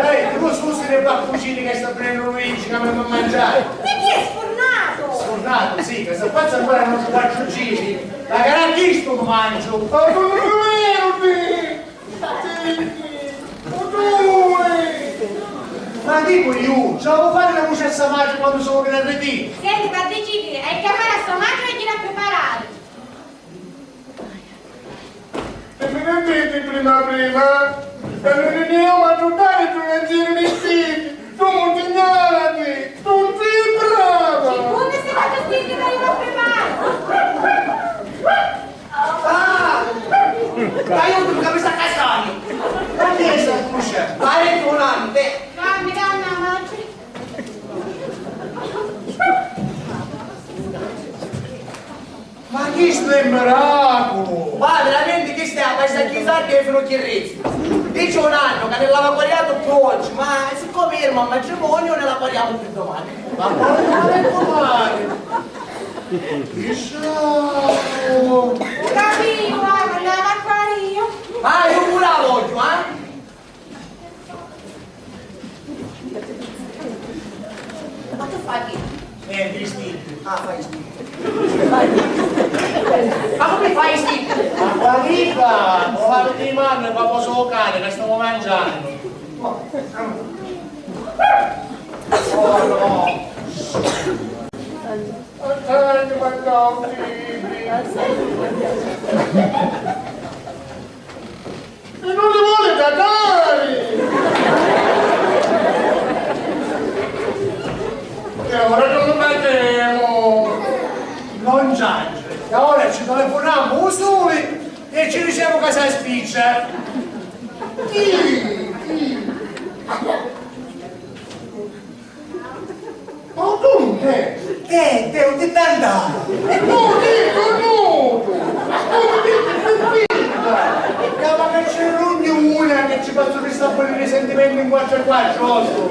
Ehi, tu scusi le baccucine che sta prendendo Luigi, che mi fa mangiare! Ma chi è sfurnato? Sfurnato, sì, che sta pazza ancora non ci faccio giri. Ma che era chistu mi mangio? Ma non è vero, sì! Sì, sì. Ma dico io, ci devo fare una voce a sta madre quando sono che la ritiro. Senti, ma deciditi, hai chiamare a sta madre e gliela preparare. E mi ne diti prima prima, e mi ne io ma tu dai tu non si vestiti, tu non ti gnarati, tu non sei brava! Siccome sei stata stessa che non prepara! Ah! Aiuto, mi capisco a cascani! Ma chi è sta cuscia? Pare un anno, te! Calmi, calma, mamma. Ma chistu è miraculu! Ma veramente chistu è a pasta chi sardi e fino chi rezzi. Dice un anno che non l'aveva guariato più oggi, ma siccome ieri a matrimonio non la guariamo più domani. Ma quale domani è domani? Chissà! Capì, guarda, non la guario. Ah, io pure la voglio, eh? Ma che fai? Eh, vestiti. Ah, fai vestiti. Ma come fai vestiti? Ma qualica? Ho la settimana e poi posso giocare, che stavo mangiando. Oh no. Attenti, ma no, sì. E non li vuole datari! E ora come facciamo? Non giangere. E ora ci telefoniamo u suli e ci diciamo che si spiccia. Sì, sì. Ma tu non te! Te, te, un ti tanta! E tu, ti, tu, tu! Tu mi dici, tu, tu! Chiama che c'è l'unione che ci faccio ristabilire i sentimenti in quattro e quattro, osso!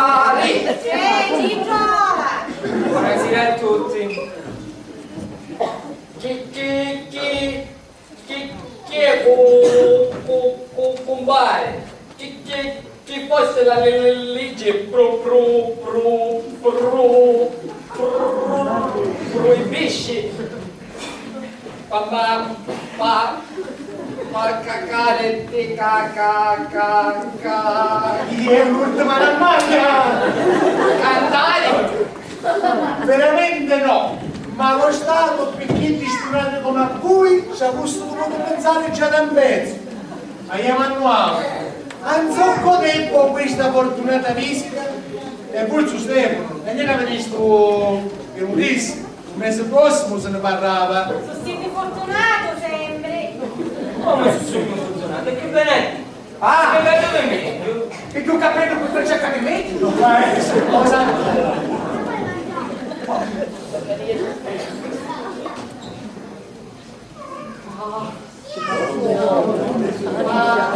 Cumpari! Eh, ci trova! Buonasera a tutti. Chi, chi, chi, chi, chi è cu, cu, cu, cumpari? Chi, chi, chi fosse la le-, le-, legge pro, pro, pro, pro, pro, proibisce pa, pa, pa, pa cacare te ca, ca, ca, ca. Iè, l'ultima rammagna! Cantare? Veramente no, ma lo Stato, pi chiddi stunati comu a vui, ci avussi duvutu pinsari già da un pezzu. Ma jamu a nuavu. Anzoccu tempu questa fortunata visita e Pulsu Stefano, e gnena venistu pi lu dissi, lu mesi prossimu si ne parrava. Su siti fortunatu sembri. Comu su sugnu furtunatu? E chi veni? Ah! Che vedu di meglio? E più capello più tracciata di me? Ma è cosa? Ma,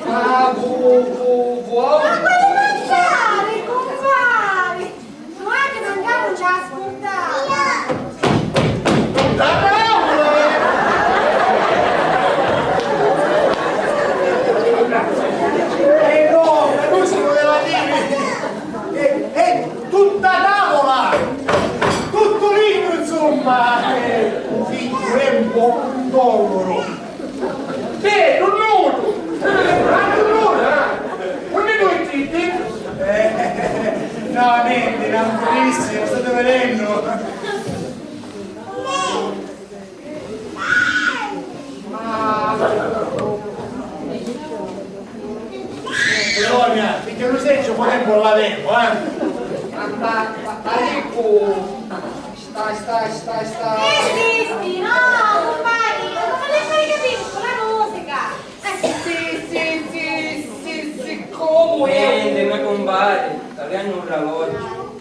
ma vu, vu, vuoi? Ma quali mangiari, cumpari? Noi che mangiamo già scurdato. Tutta tavula! Eh no, ma non si poteva dire. Eh, eh, tutta tavola! Tutto libro, insomma! Eh, un figlio è un po' un toloro. Sì, tunnutu! Ah, tunnutu, ah! Unni tu zitti? Eh, no, niente, tranquillissimo, state vedendo. Ma Colonia, finché non sei ci vuole un po' la tempo, eh? Ma, ma, ma, ma, Stai, stai, stai, stai. Esisti, no, compagni, ma come le fai capire con la musica? Eh. Sì, sì, sì, sì, sì, comu è? Niente, me compari, aviennu un raloggiu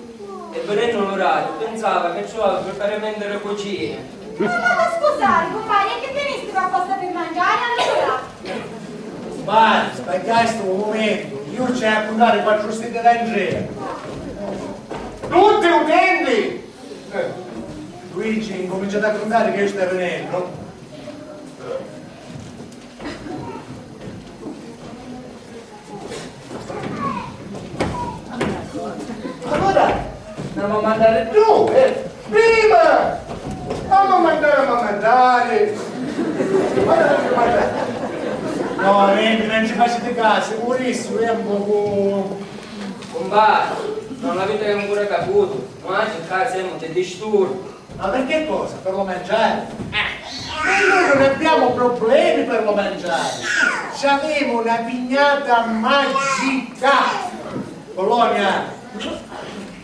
e vidennu l'orariu, pinsava che ci vuole preparamento di cucina. Ma vada a scusari, compagni, è che venisti apposta per mangiare allora? Compari, sbagghiasti un momento, io c'è a contare quattro stelle da Andrea. Tutti utenti! Eh, Luigi, incominciate a contare che io sto venendo. Allora, andiamo a mandare giù, eh? Prima! Andiamo a mandare, andiamo a mandare. Guarda che mandare. No, niente, non ci facete caso, purissimo, è un poco. Compari, non l'avete ancora caputo? Noi ccà semu ti disturbu. Ma perché cosa? Per lo mangiare? Eh, e noi non abbiamo problemi per lo mangiare. Ci avemo una pignata magica. Colonia.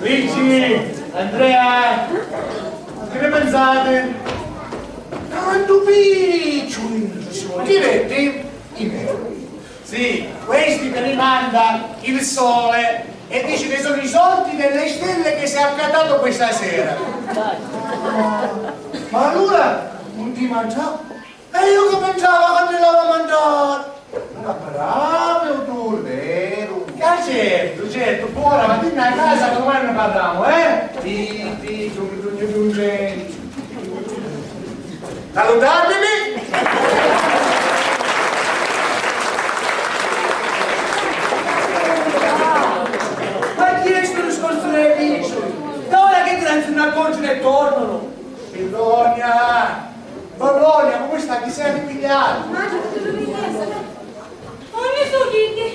Luigi, Andrea, chi ne pensate? Tantu picciuli! Ti vetti? I veri. Sì, questi te li manda il sole e dici che sono i soldi delle stelle che si è accattato questa sera. Ma allora non ti mangiavo? E io che pensavo che te l'aveva mangiato! Ma bravo tu, vero? Che certo, certo, buona, ma dimmi a casa domani ne parliamo, eh? Ti, ti, tu, tu, tu, tu, tu. Salutatemi! Ma chi è sto discorso delle picciole? Da ora che ti danzi una congiura e tornano? Sidonia! Ti sei ripigliato? Ma tu mi pensi? Ogni su chiddi.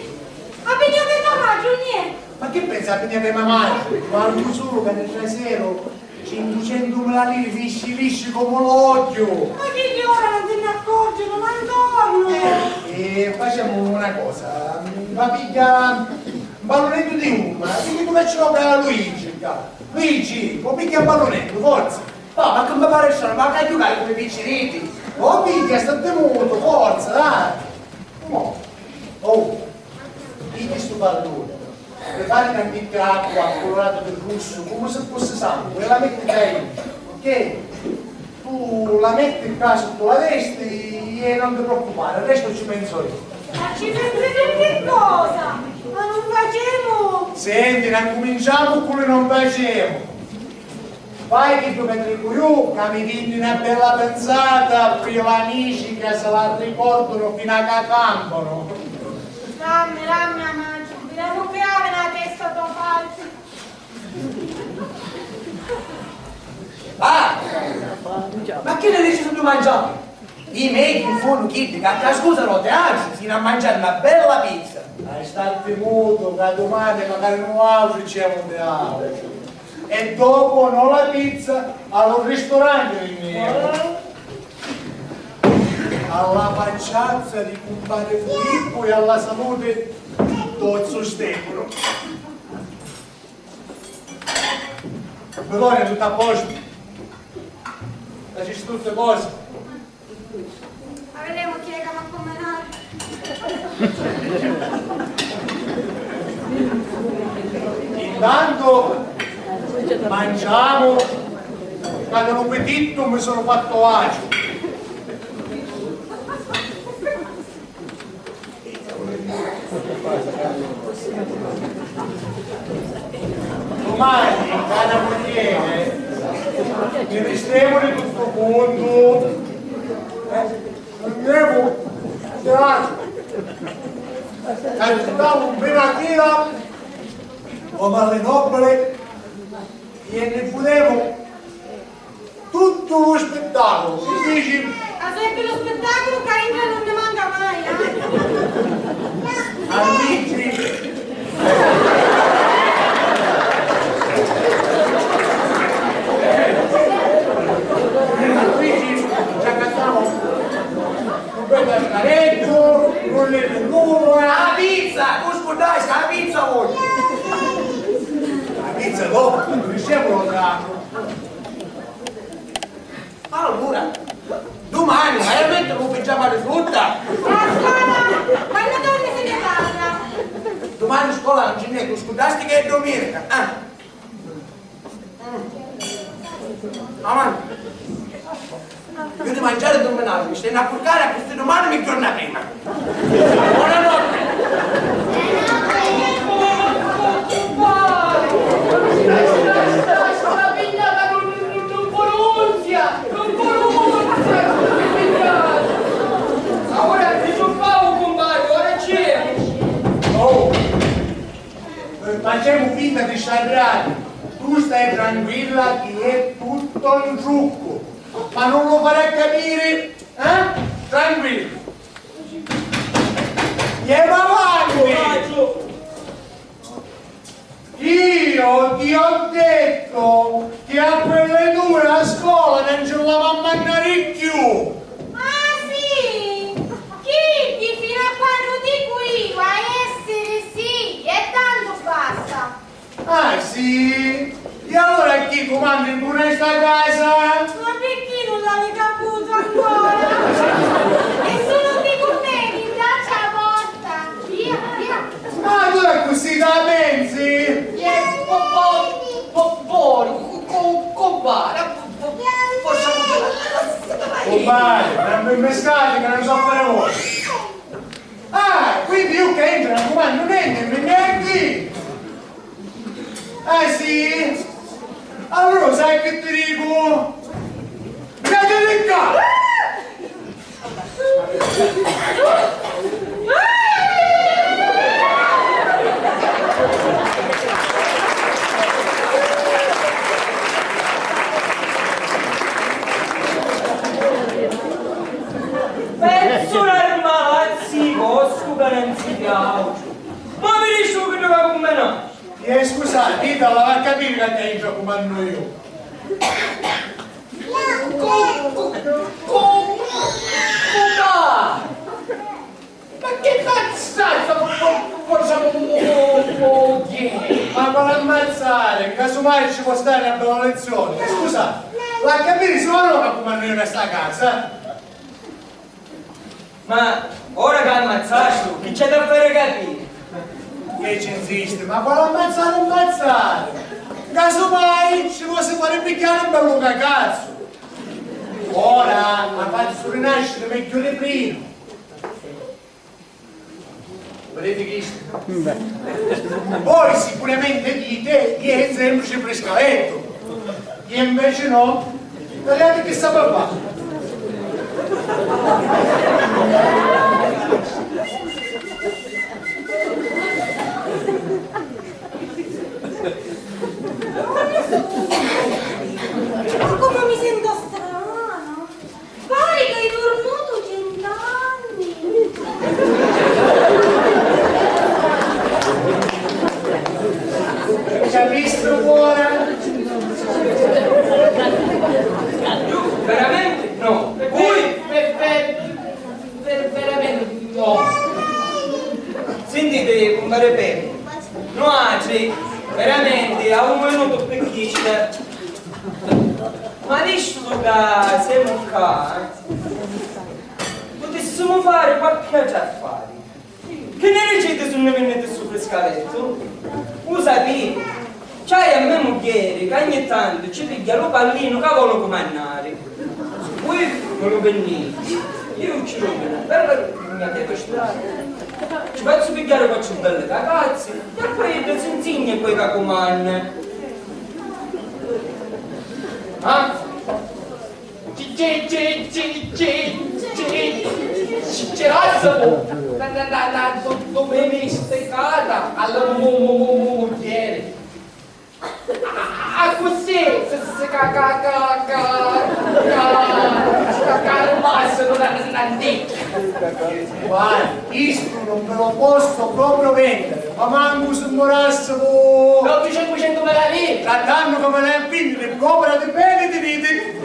A pigliare la maggio, niente. Ma che pensa a pigliare la maggio? Guardo solo che nel trasero cinquecentomila lire lisci lisci come l'occhio. Ma chi che ora non se ne accorgono, ma intorno. Eh, eh, facciamo una cosa. Mi va a pigliare un pallonetto di una, quindi tu faccio giocare a Luigi, dai. Luigi, o pigghia un pallonetto, forza. Oh, ma che mi pare strano, ma a giocare come picciriddi? O pigghia, sta temuto, forza, dai. Mo. Oh, pigghia sto pallone. Prepari tanticchia acqua colorata di russu, come se fosse sangue, e la metti dentro, ok? Tu la metti qua sotto la veste e non ti preoccupare, il resto ci penso io. Ma ci pensi tu che cosa? Ma non facciamo! Senti, non cominciamo con le non facciamo. Vai che tu mi dico io, che mi dindi una bella pensata, qui l'amici che se la ricordano fino a che campano. Dammi, dammi la mano, vediamo che hai nella testa tua falsa. Ah! Ma chi ne dici tu mangiare? I megghiu sunu chiddi ca ca scusa no teatru si na mangiari na bella pizza. Hai stati mutu ca dumani macari nuautri ci emu teatru. E dopo no la pizza, a lu ristoranti vinnimu. Alla panciazza di cumpare Filippo e alla salute d'ozzo Stefano. Belonia, tutto a posto? Facissi tutte cose? Ma vedemu chi è che m'ha combinare. Intanto mangiamo, ca di lu pitittu mi sono fatto aciu. Dumani, cara mugghieri, mi ristemu di tuttu cuntu, eh, andemu, andemu, finu a chila, o male nobile, e ne pudemu tuttu lu spittaculu, chi dici? Ma sempri lu spittaculu ca intra nun ni manca mai, eh? Amici! Amici, ci accattamu un bel cascareddu, un limoncello. La pizza! Tu scurdasti, la pizza vogghiu! La pizza dopu, dicemu lu teatru. Allura, dumani vai a mettiri lu pigiama di frutta? A scola! Quannu torni si ne parla! Dumani scola non ci n'è, tu scurdasti che è domenica, ah! Mm. Avanti! Io di mangiare e dorminare, mi stai a curcare accussì dumani mi torna prima! Buonanotte! Oh, facemu finta di stari bravi. Tu stai tranquilla che è tutto un trucco. Ma non lo farà capire, eh? Tranquillo. Jemu avanti! Io ti ho detto che a quelle due a scola non ci la va a mandare più! Ah, sì? Chiddi fino a quannu dicu io a essiri sì, e tantu basta! Ah, sì? E allora chi cumanda in sta casa? Ma picchì nun l'havi caputu ancora? E sulu ti cummeni, dacci a porta! Via, via! Ma tu accussì la pensi? Eh, po-, po-, po-, poi, co-, co-, compare, po-, po-, possiamo dire, ma cosa stai? Compare, non vi mescate che non so fare voi. Ah, quindi io che entro non comando niente, mi metti? Ah, sì? Allora sai che ti dico? Mettiti qua! Ma mi dici chi va a cumminari? Eh, scusati, Tita, la va a capiri ca ccà intra cumannu iu. Cu-, cu-, cu-, cuca! Ma chi mazzacca po-, po-, porta mu-, mu-, mu-, mugghieri? Ma quali ammazzari? Casumai ci po' stari na bella lezioni. Scusati, la va a capiri si o no ca cumannu iu nta sta casa? Ma ora ca ammazzastu, chi ci haiu a fari capiri? Chi ci nsisti? Ma quali ammazzari, ammazzari? Casumai ci vosi fari pigghiari un bellu cacazzu. Ora la fazzu rinasciri megghiu di prima. Viditi chistu? Voi sicuramenti diti, iu è un semplici friscalettu. E inveci no, taliati chi sapi fari. Ma comu mi sentu strana! Pari ca hai durmutu cent'anni! Capistu ora? Iu veramenti no. Vui? Ve-, ve-, ve-, veramenti no. Sintiti, cumpari Pepi, nuatri veramenti avemu vinutu picchì ci Ma vistu ca semu ccà, putissimu fari qualchi atru affari. Chi nni diciti si nni vinniti stu friscalettu? U sapiti, c'haiu a me mugghieri ca ogni tantu ci pigghia lu pallinu ca voli cumannari. Vui mi lu vinniti, iu ci lu vinnu, però mi aviti a spiegari. Ci fazzu pigghiari quattru belli cacazzi e poi idda si nsigna e poi ca cumanna. Ah? Ci, ci, ci, ci, ci, ci, ci, ci lassamu na, na, na, na du-, dumisticata alla mu-, mu-, mu-, mu-, mugghieri. A-, accussì si, si, si ca, ca, ca, ca, ca, ca, ca, rimassinu na, na, na, Guarda, chistu non ve lo posso proprio vendere, ma mancu si murassi cu... Dottocentucinquecentumila liri! Trattannu come l'hai a vendere, comprati bene, ti vidi!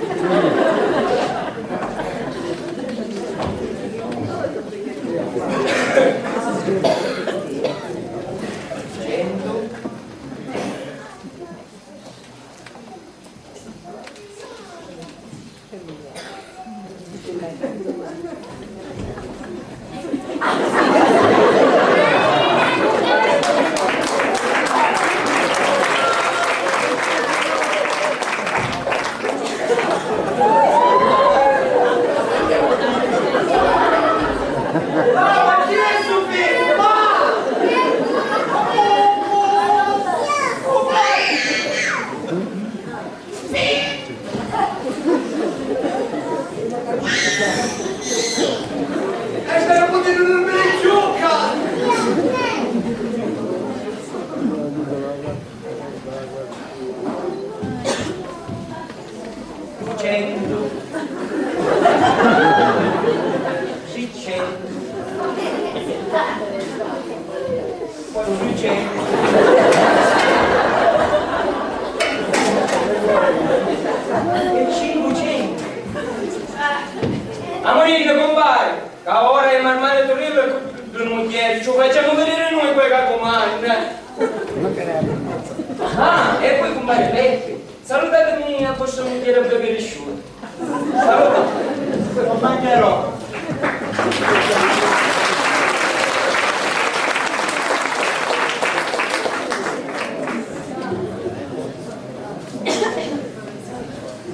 Centu. Centu. Sicentu. Quattrucentu. E cincucentu. Amurinni, cumpari, ca ora è marmari Turillu e cu-, cu-, cu-, mugghieri, ci u facemu vidiri nui poi ca cumanna. Ah, e poi cumpari Peppi. Salutatimi a vostra mugghieri a bevi risciutu. Saluta. Non mancherò.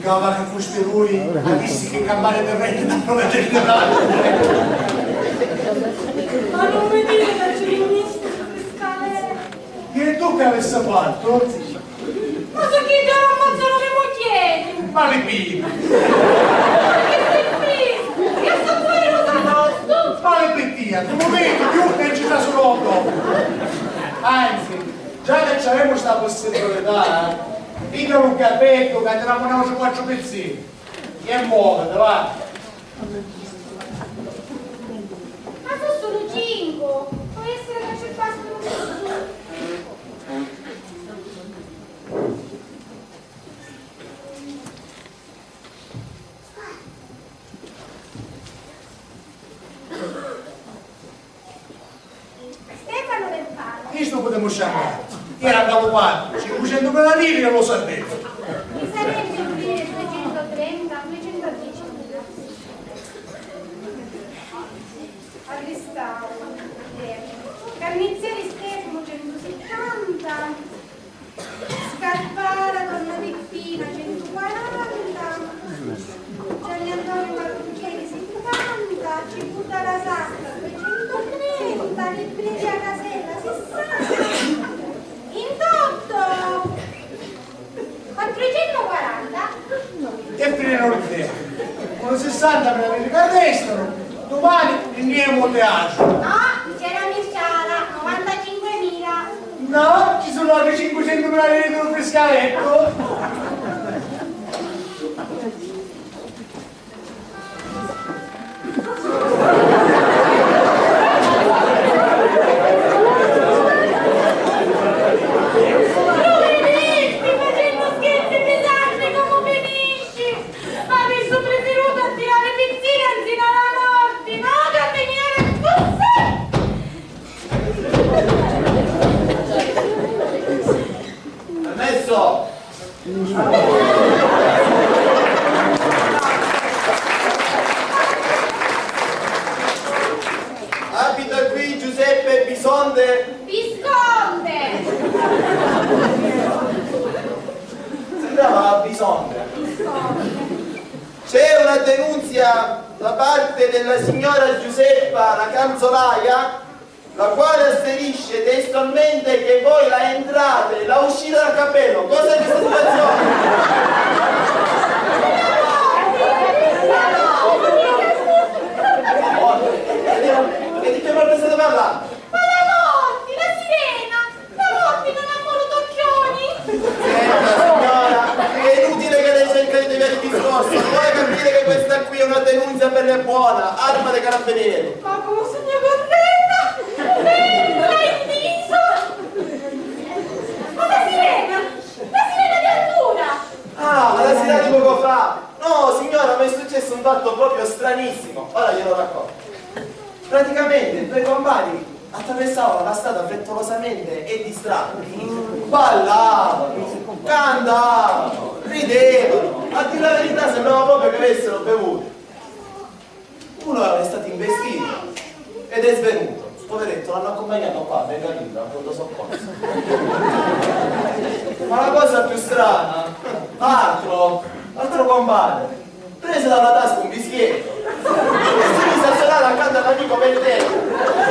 Gava che fusti lui, avissi che campare terreni da promettere. Ma non mi dire che ci viniste sulle scale. E tu che avessi fatto? Ma su chi ti ammazzano le mugghieri? Ma li piglia! Ma che sei fiso? Io sto fuori lo saposto! Ma li piglia! Di momento più non ci sta solo uno! Anzi, già che ci avevamo sta possibilità, eh, pigliamo un capello che tiriamo noi su quattro pezzini. E muovete, va! Ma so sulu cincu! Semu sciancati. Era nta lu pari, cincucentumila liri e lu sapemu. Chi sarebbe un liri e duecentutrenta, duecentudiecimila? Arristau, Carnizzieri Stefanu, centusittanta, Scarpara, donna Peppina, centuquaranta, Gianni Antonio Marruggeri, sittanta, Cipudda la Sarta, duecentutrenta, Libri di a Casella, sissanta, in tuttu quattrucentuquaranta. E finirò l'idea. Con sessanta per avere il resto, domani andiamo al teatro. No, c'era Mirciara, novantacinquemila. No, ci sono altri cinquecentomila lire di un friscaletto. Avissi preferutu a tirari pizzina nzina a la morti, no, ca mi veni a scussari! Permesso! Abita qui Giuseppe Bisonde? Visconde! Sembrava Bisonde. Visconde. C'è una denunzia da parte della signora Giuseppa, la calzolaia, la quale asserisce testualmente che voi la entrata e la uscita dal cappello. Cos'è questa situazione? E di che morte state parlando? Ma la morti, la sirena! La morti non ha moru tocchioni! Senta, signora, è inutile che lei cerca di deviare il discorso. Vuole capire che questa qui è una denunzia bella e buona, arma dei carabinieri. Ma come sugnu curdenta! Sempri in viso! Ma la sirena! La sirena di allura! Ah, ma la sirena di poco fa! No, signora, ma è successo un fatto proprio stranissimo. Ora glielo racconto. Praticamente due compari attraversavano la strada frettolosamente e distratti, ballavano, cantavano, ridevano, a dire la verità sembrava proprio che avessero bevuto. Uno è stato investito ed è svenuto. Poveretto, l'hanno accompagnato qua a Bellavita, al pronto soccorso. Ma la cosa più strana, l'altro, l'altro compare, prese dalla tasca un fischietto e si mise a suonare accanto all'amico Benedetto,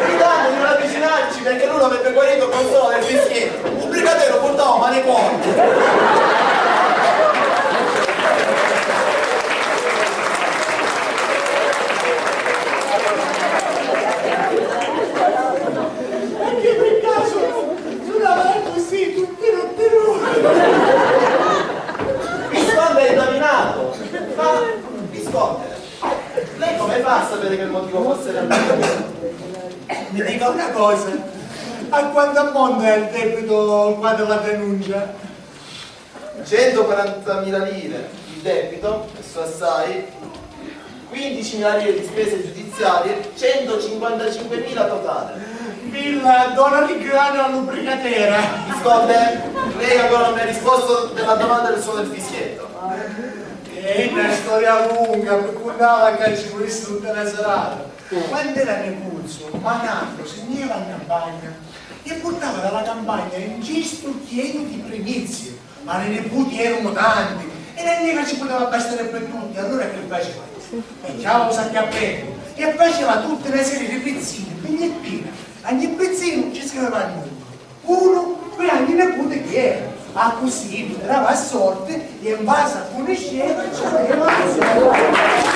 gridando di non avvicinarci perché lui l'avrebbe guarito col suono del fischietto. Un brigatero portava un manicone. Perché per caso suonava così, tuttiru, tiru? Visconte ha indovinato, ma Visconte, lei come fa a sapere che il motivo fosse l'alluvione? Mi dica una cosa, a quanto ammonta il debito qua della denuncia? Centoquarantamila lire il debito, e so assai, quindicimila lire di spese giudiziarie, centocinquantacinquemila totale. Villa, dona di grana a lubricatera. Visconte, lei ancora non mi ha risposto della domanda del suono del fischietto. È una storia lunga, per contarla che ci volesse tutta la serata. Quando era neguzio, Mananno si ne iva a campagna e purtava da la campagna un cestu chienu di primizie, ma li niputi eranu tanti e la lira ci puteva bastari per tutti, allora che faceva? Pigghiava un sacchiappetu e faceva tutta una serie di pizzini, pigliettina, ogni pizzinu ci scriveva il numero. Unu, poi ogni niputi chi era, accussì li tirava a sorti e in base a cunnisceva ci voleva la sorti.